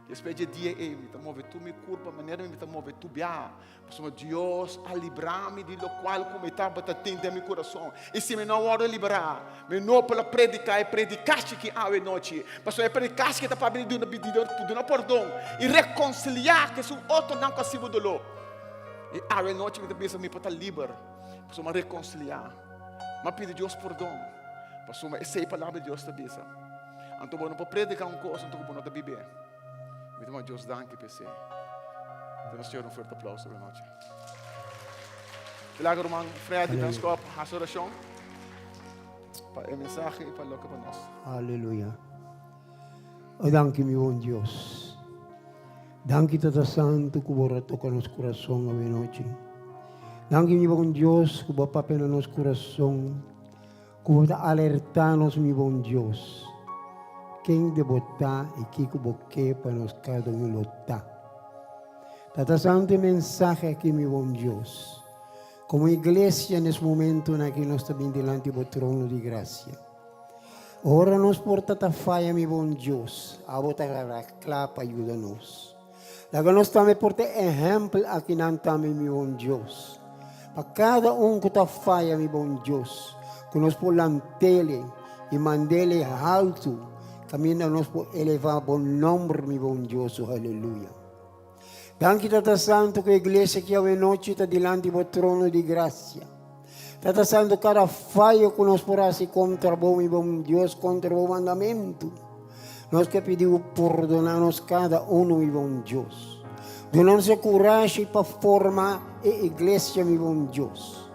Despues dje dia ei, mi ta move tur mi kurpa manera mi ta move tur biaha. Pasobra Dios a libra mi di lokual ku mi tabata tin den mi kurason. I si mi no a wòrdu liberá, mi no por a prediká e predikashi ki awe nochi. Pasobra e predikashi ki ta papia di duna pordon i rekonsiliá ku esun otronan ku a sibi doló. I awe nochi mi ta bisa mi por ta liber, pasobra mi a rekonsiliá. Mi a pidi Dios pordon, pasobra esei palabra di Dios ta bisa. Anto bo no por prediká un kos anto ku bo no ta bib'é. Mi ta manda Dios danki pa esei. Duna Señor un fuerte aplauso awe nochi. Laga ruman Freddy Benskop hasi orashon pa e mensahe i pa loke pa nos. Aleluya. O danki mi bon Dios. Danki Tata Santu ku bo a toka nos kurason awe nochi. Danki mi bon Dios ku bo a papia na nos kurason. Ku bo ta alertá nos, mi bon Dios, ken de bo ta i kiko bo ke pa nos kada un lo ta. Tata Santu e mensahe aki, mi bon Dios, komo iglesia nes momentunan aki nos ta bin dilanti bo trono di grasia. Ora nos por ta ta faya, mi bon Dios, abo ta kla pa yuda nos. Laga nos tambe por ta ehèmpel akinan tambe, mi bon Dios, pa kada un ku ta faya, mi bon Dios, ku nos por lant'ele i mand'ele haltu kaminda nos por elevá bo nòmber, mi bon Dios. O aleluya! Danki, Tata Santu, ku e iglesia aki awenochi ta dilanti bo trono di grasia. Tata Santu, kada fayo ku nos por hasi kontra bo, mi bon Dios, kontra bo mandamentu, Nos ke pidi bo pordona nos kada uno, mi bon Dios. Duna nos e kurashi pa forma e iglesia, mi bon Dios.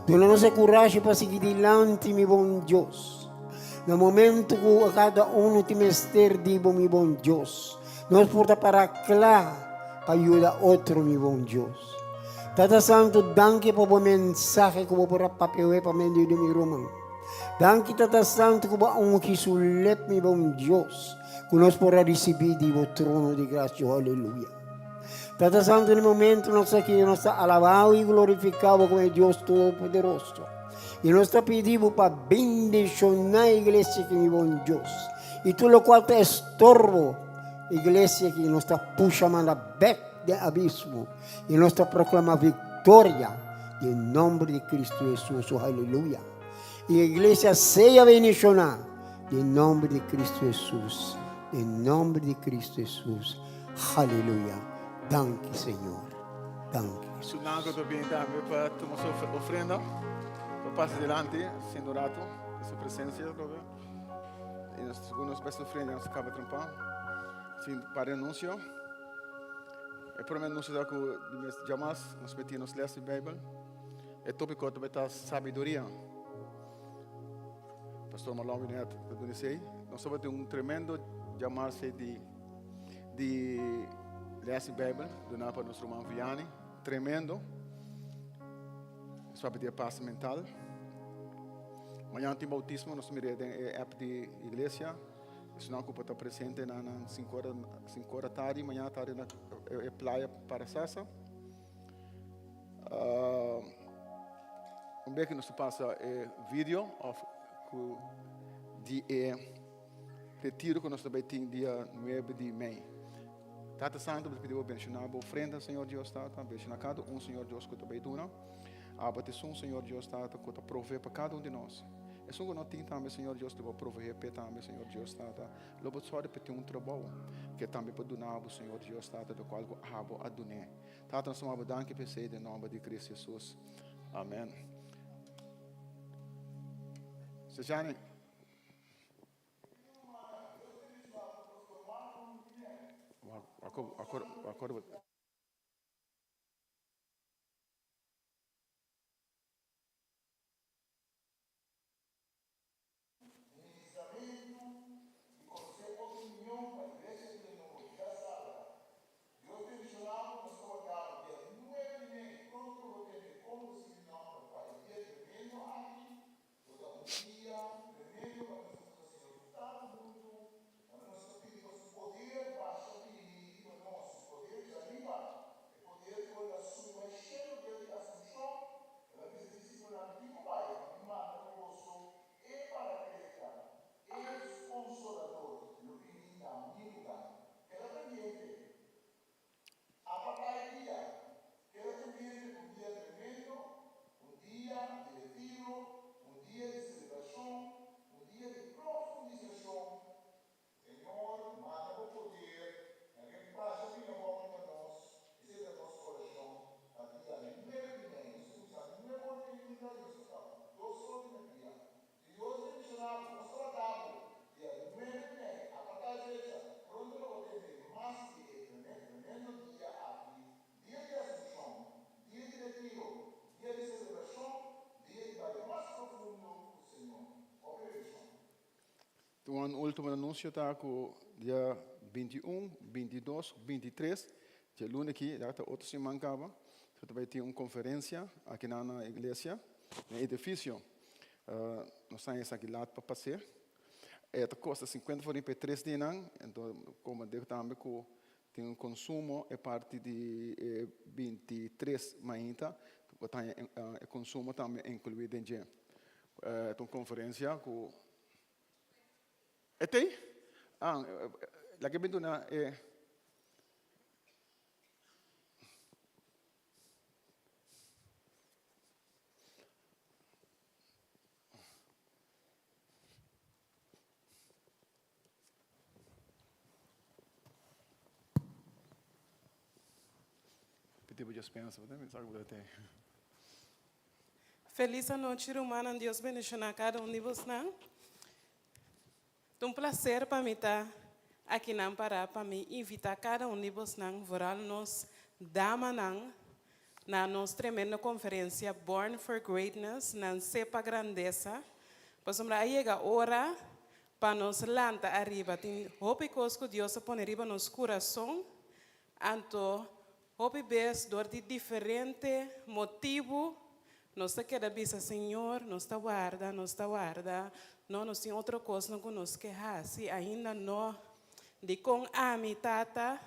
Duna nos e kurashi pa sigui dilanti, mi bon Dios. Na momento ku kada uno tin mester di bo, mi bon Dios, nos por ta para kla pa yuda otro, mi bon Dios. Tata Santu, danki pa bo mensahe ku bo por a papia awe pa medio di mi ruman. Danki Tata Santu ku bo a ungi su lep mi bon Dios ku nos por a risibí di bo trono di grasia. Aleluya. Tata Santu, na e momento nos aki nos ta alabá bo i glorifiká bo komo e Dios Todopoderoso. I nos ta pidi bo pa bendishoná e iglesia aki mi bon Dios. I tur lokual ta estorbo iglesia aki nos ta pusha manda bèk den abismo. I nos ta proklamá viktoria den nòmber di Kristu Hesus. Aleluya. I e iglesia sea bendishoná den nòmber di Kristu Hesus. Den nòmber di Kristu Hesus. Aleluya. Danki, Señor. Danki, Hesus. Su ku ta bini tambe pa tuma su ofrenda. Pa pasa dilanti, siendo un rato, den su presencia. I nos, segun nos bes ofrenda, nos kaba trompa. Sin par di anunsio. E promé anuncio ta ku di mes djamas nos meti nos les di Beibel. E tópiko ta ta sabiduria. Pastor Marlon Winet ta duna esei. Nos tabatin un tremendo djamas di di les di Beibel duná pa nos ruman Vianney. Tremendo. Nos papia di e pas mental. Mañana tin bautismo, nos mira den e app di iglesia. Esnan ku por ta presente na nan sinku ora tardi, mañana tardi na e playa Parasasa. Un bes ku nos ta pasa e video of ku di e retiro ku nos ta bai tin dia nuebe di mei. Tata Santu, mi ta pidi bo bendishoná bo ofrenda, Señor Dios Tata, bendishoná kada un, Señor Dios, ku ta bai duna. Abo ta esun, Señor Dios Tata, ku ta provee pa kada un di nos. Esun ku no tin tambe, Señor Dios, lo bo proveé p'e tambe, Señor Dios Tata. Lo bo sòru p'e tin un trabou, ke tambe por duna bo, Señor Dios Tata, lokual ku abo a dun'é. Tata, nos ta manda bo danki p'esei den nòmber di Cristo Jesus. Amen. Sejane. Ministramentu di konseho opinion pa iglesia di Nobo Djasabra. Dios bendishoná bo nos ta wak. Un ultimo anuncio ta cu dia 21, 22, 23, dje luna aki, ya ta otro siman caba, so ta bay tin un conferencia aki na na iglesia, na edificio. Nos ta esaki laat pa pas'é. E ta costa 50 florin pa e tres dianan, enton como dijo tambe cu Tin un konsumo e parti di e 23 mainta, bo ta haña e konsumo tambe inkluí den dje. E ta un konferensia ku e t'ei? Ah, laga mi duna e. Felis anochi rumannan Dios bendiciona cada un di bosnan. Ta un placer pa mi ta akinan para pa mi invita cada un di bosnan vooral nos damanan na nos tremendo conferencia Born for Greatness Nace pa Grandeza pasobra a yega ora Pa nos lanta ariba tin hopi kos ku Dios a pone riba nos kurason, anto hopi bes dor di diferente motibu nos ta keda bisa, Señor, nos ta warda, nos ta warda, no, nos tin otro kosnan ku nos ke hasi, ainda no. Dikon ami, Tata?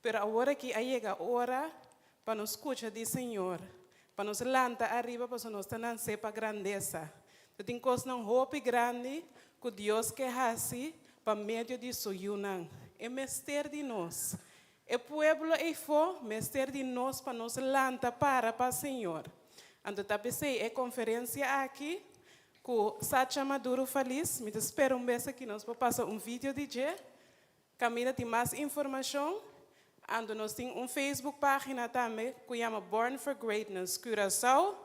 Pero awor aki a yega ora pa nos skucha di Señor, pa nos lanta ariba pasobra nos ta nansé pa grandesa. Ta tin kosnan hopi grandi ku Dios ke hasi pa medio di Su yunan. E mester di nos. E pueblo eifó mester di nos pa nos lanta para pa Señor. Anto ta p'esei e konferensia aki ku Sacha Maduro Faliz, mi ta spera un bes aki nos por pasa un video di dje, Kaminda tin mas informashon, anto nos tin un Facebook pagina tambe ku yama Born for Greatness Curaçao,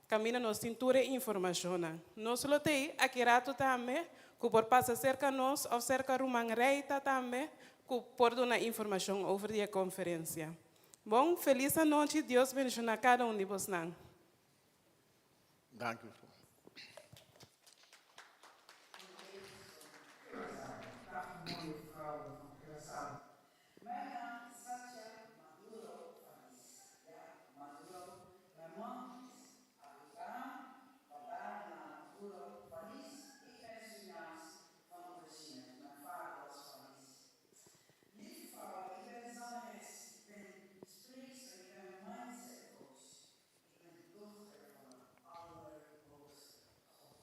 kaminda nos tin tur e informashonnan. Nos lo tei aki ratu tambe ku por pasa serka nos òf serka ruman Reita tambe ku por duna informashon over di e konferensia. Bon, felis anochi, Dios bendishona kada un di bosnan. Danki. Ik ben de dochter van de Allerhoogste God.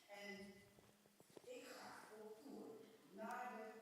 En ik ga op tour naar de.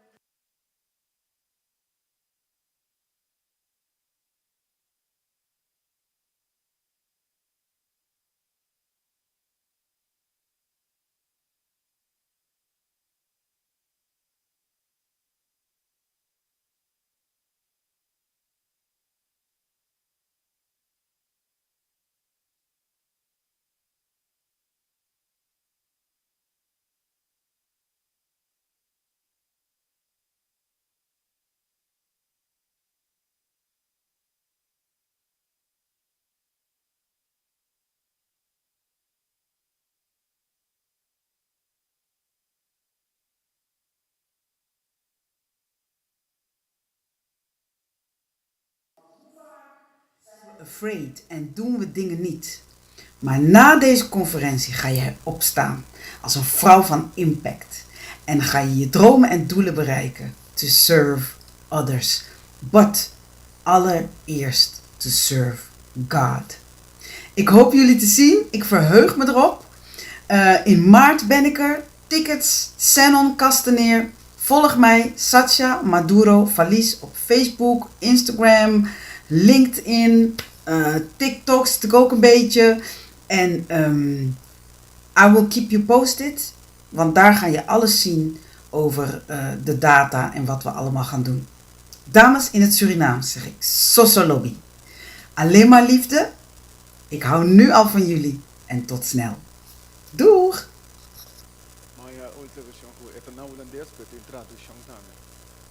Afraid en doen we dingen niet. Maar na deze conferentie ga jij opstaan als een vrouw van impact. En ga je je dromen en doelen bereiken. To serve others. But allereerst to serve God. Ik hoop jullie te zien. Ik verheug me erop. Eh, in maart ben ik er. Tickets, Zenon Kasteneer. Volg mij, Satya Maduro Valies op Facebook, Instagram, LinkedIn, uh, TikTok zit ik ook een beetje. En um, I will keep you posted, want daar ga je alles zien over uh, de data en wat we allemaal gaan doen. Dames in het Surinaams zeg ik Soso Lobby. Alleen maar liefde. Ik hou nu al van jullie en tot snel. Doeg! Maya un televishon ku e ta na hulandes pero tin traduccion tambe.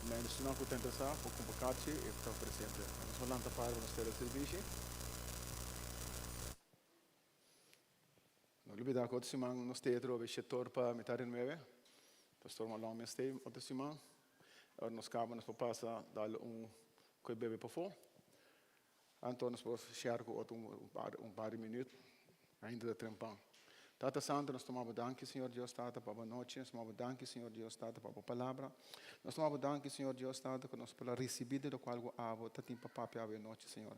Mensunan ku ta interesá por kumpra karchi e ta presente. Nos por lanta para pa nos tera sirbishi. No lubida ku otro siman nos teatro obe shetor pa mitar di nuebe. Pastor Malon mester otro siman. Ora nos kaba nos por pasa dal un koe bebe pafó. Anto nos por share ku otro un par di minüt ainda ta trempan. Tata Santu, nos tuma bo danki, Señor Dios Tata, pa bo nochi. Nos tuma bo danki, Señor Dios Tata, pa bo palabra. Nos tuma bo danki, Señor Dios Tata, ku nos por a risibí di lokual ku abo ta tin pa papia awe nochi, Señor.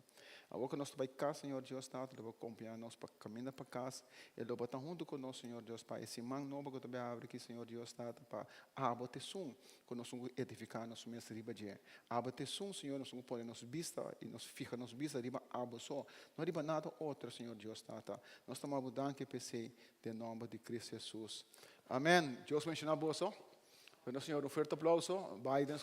Awor ku nos ta bai kas, Señor Dios Tata, lo bo kompañá nos pa kaminda pa kas i lo bo ta huntu ku nos, Señor Dios, pa e siman nobo ku ta bai abri aki, Señor Dios Tata, pa abo ta esun ku nos un ku edifiká nos mes riba dje. Abo ta esun, Señor, nos un ku pone nos bista i nos fiha nos bista riba abo so, no riba nada otro, Señor Dios Tata. Nos ta maba bo danki p'esei, den nòmber di Cristo Hesus. Amèn. Dios benshoná boso. Duna Señor un fuerte aplauso. Bai den.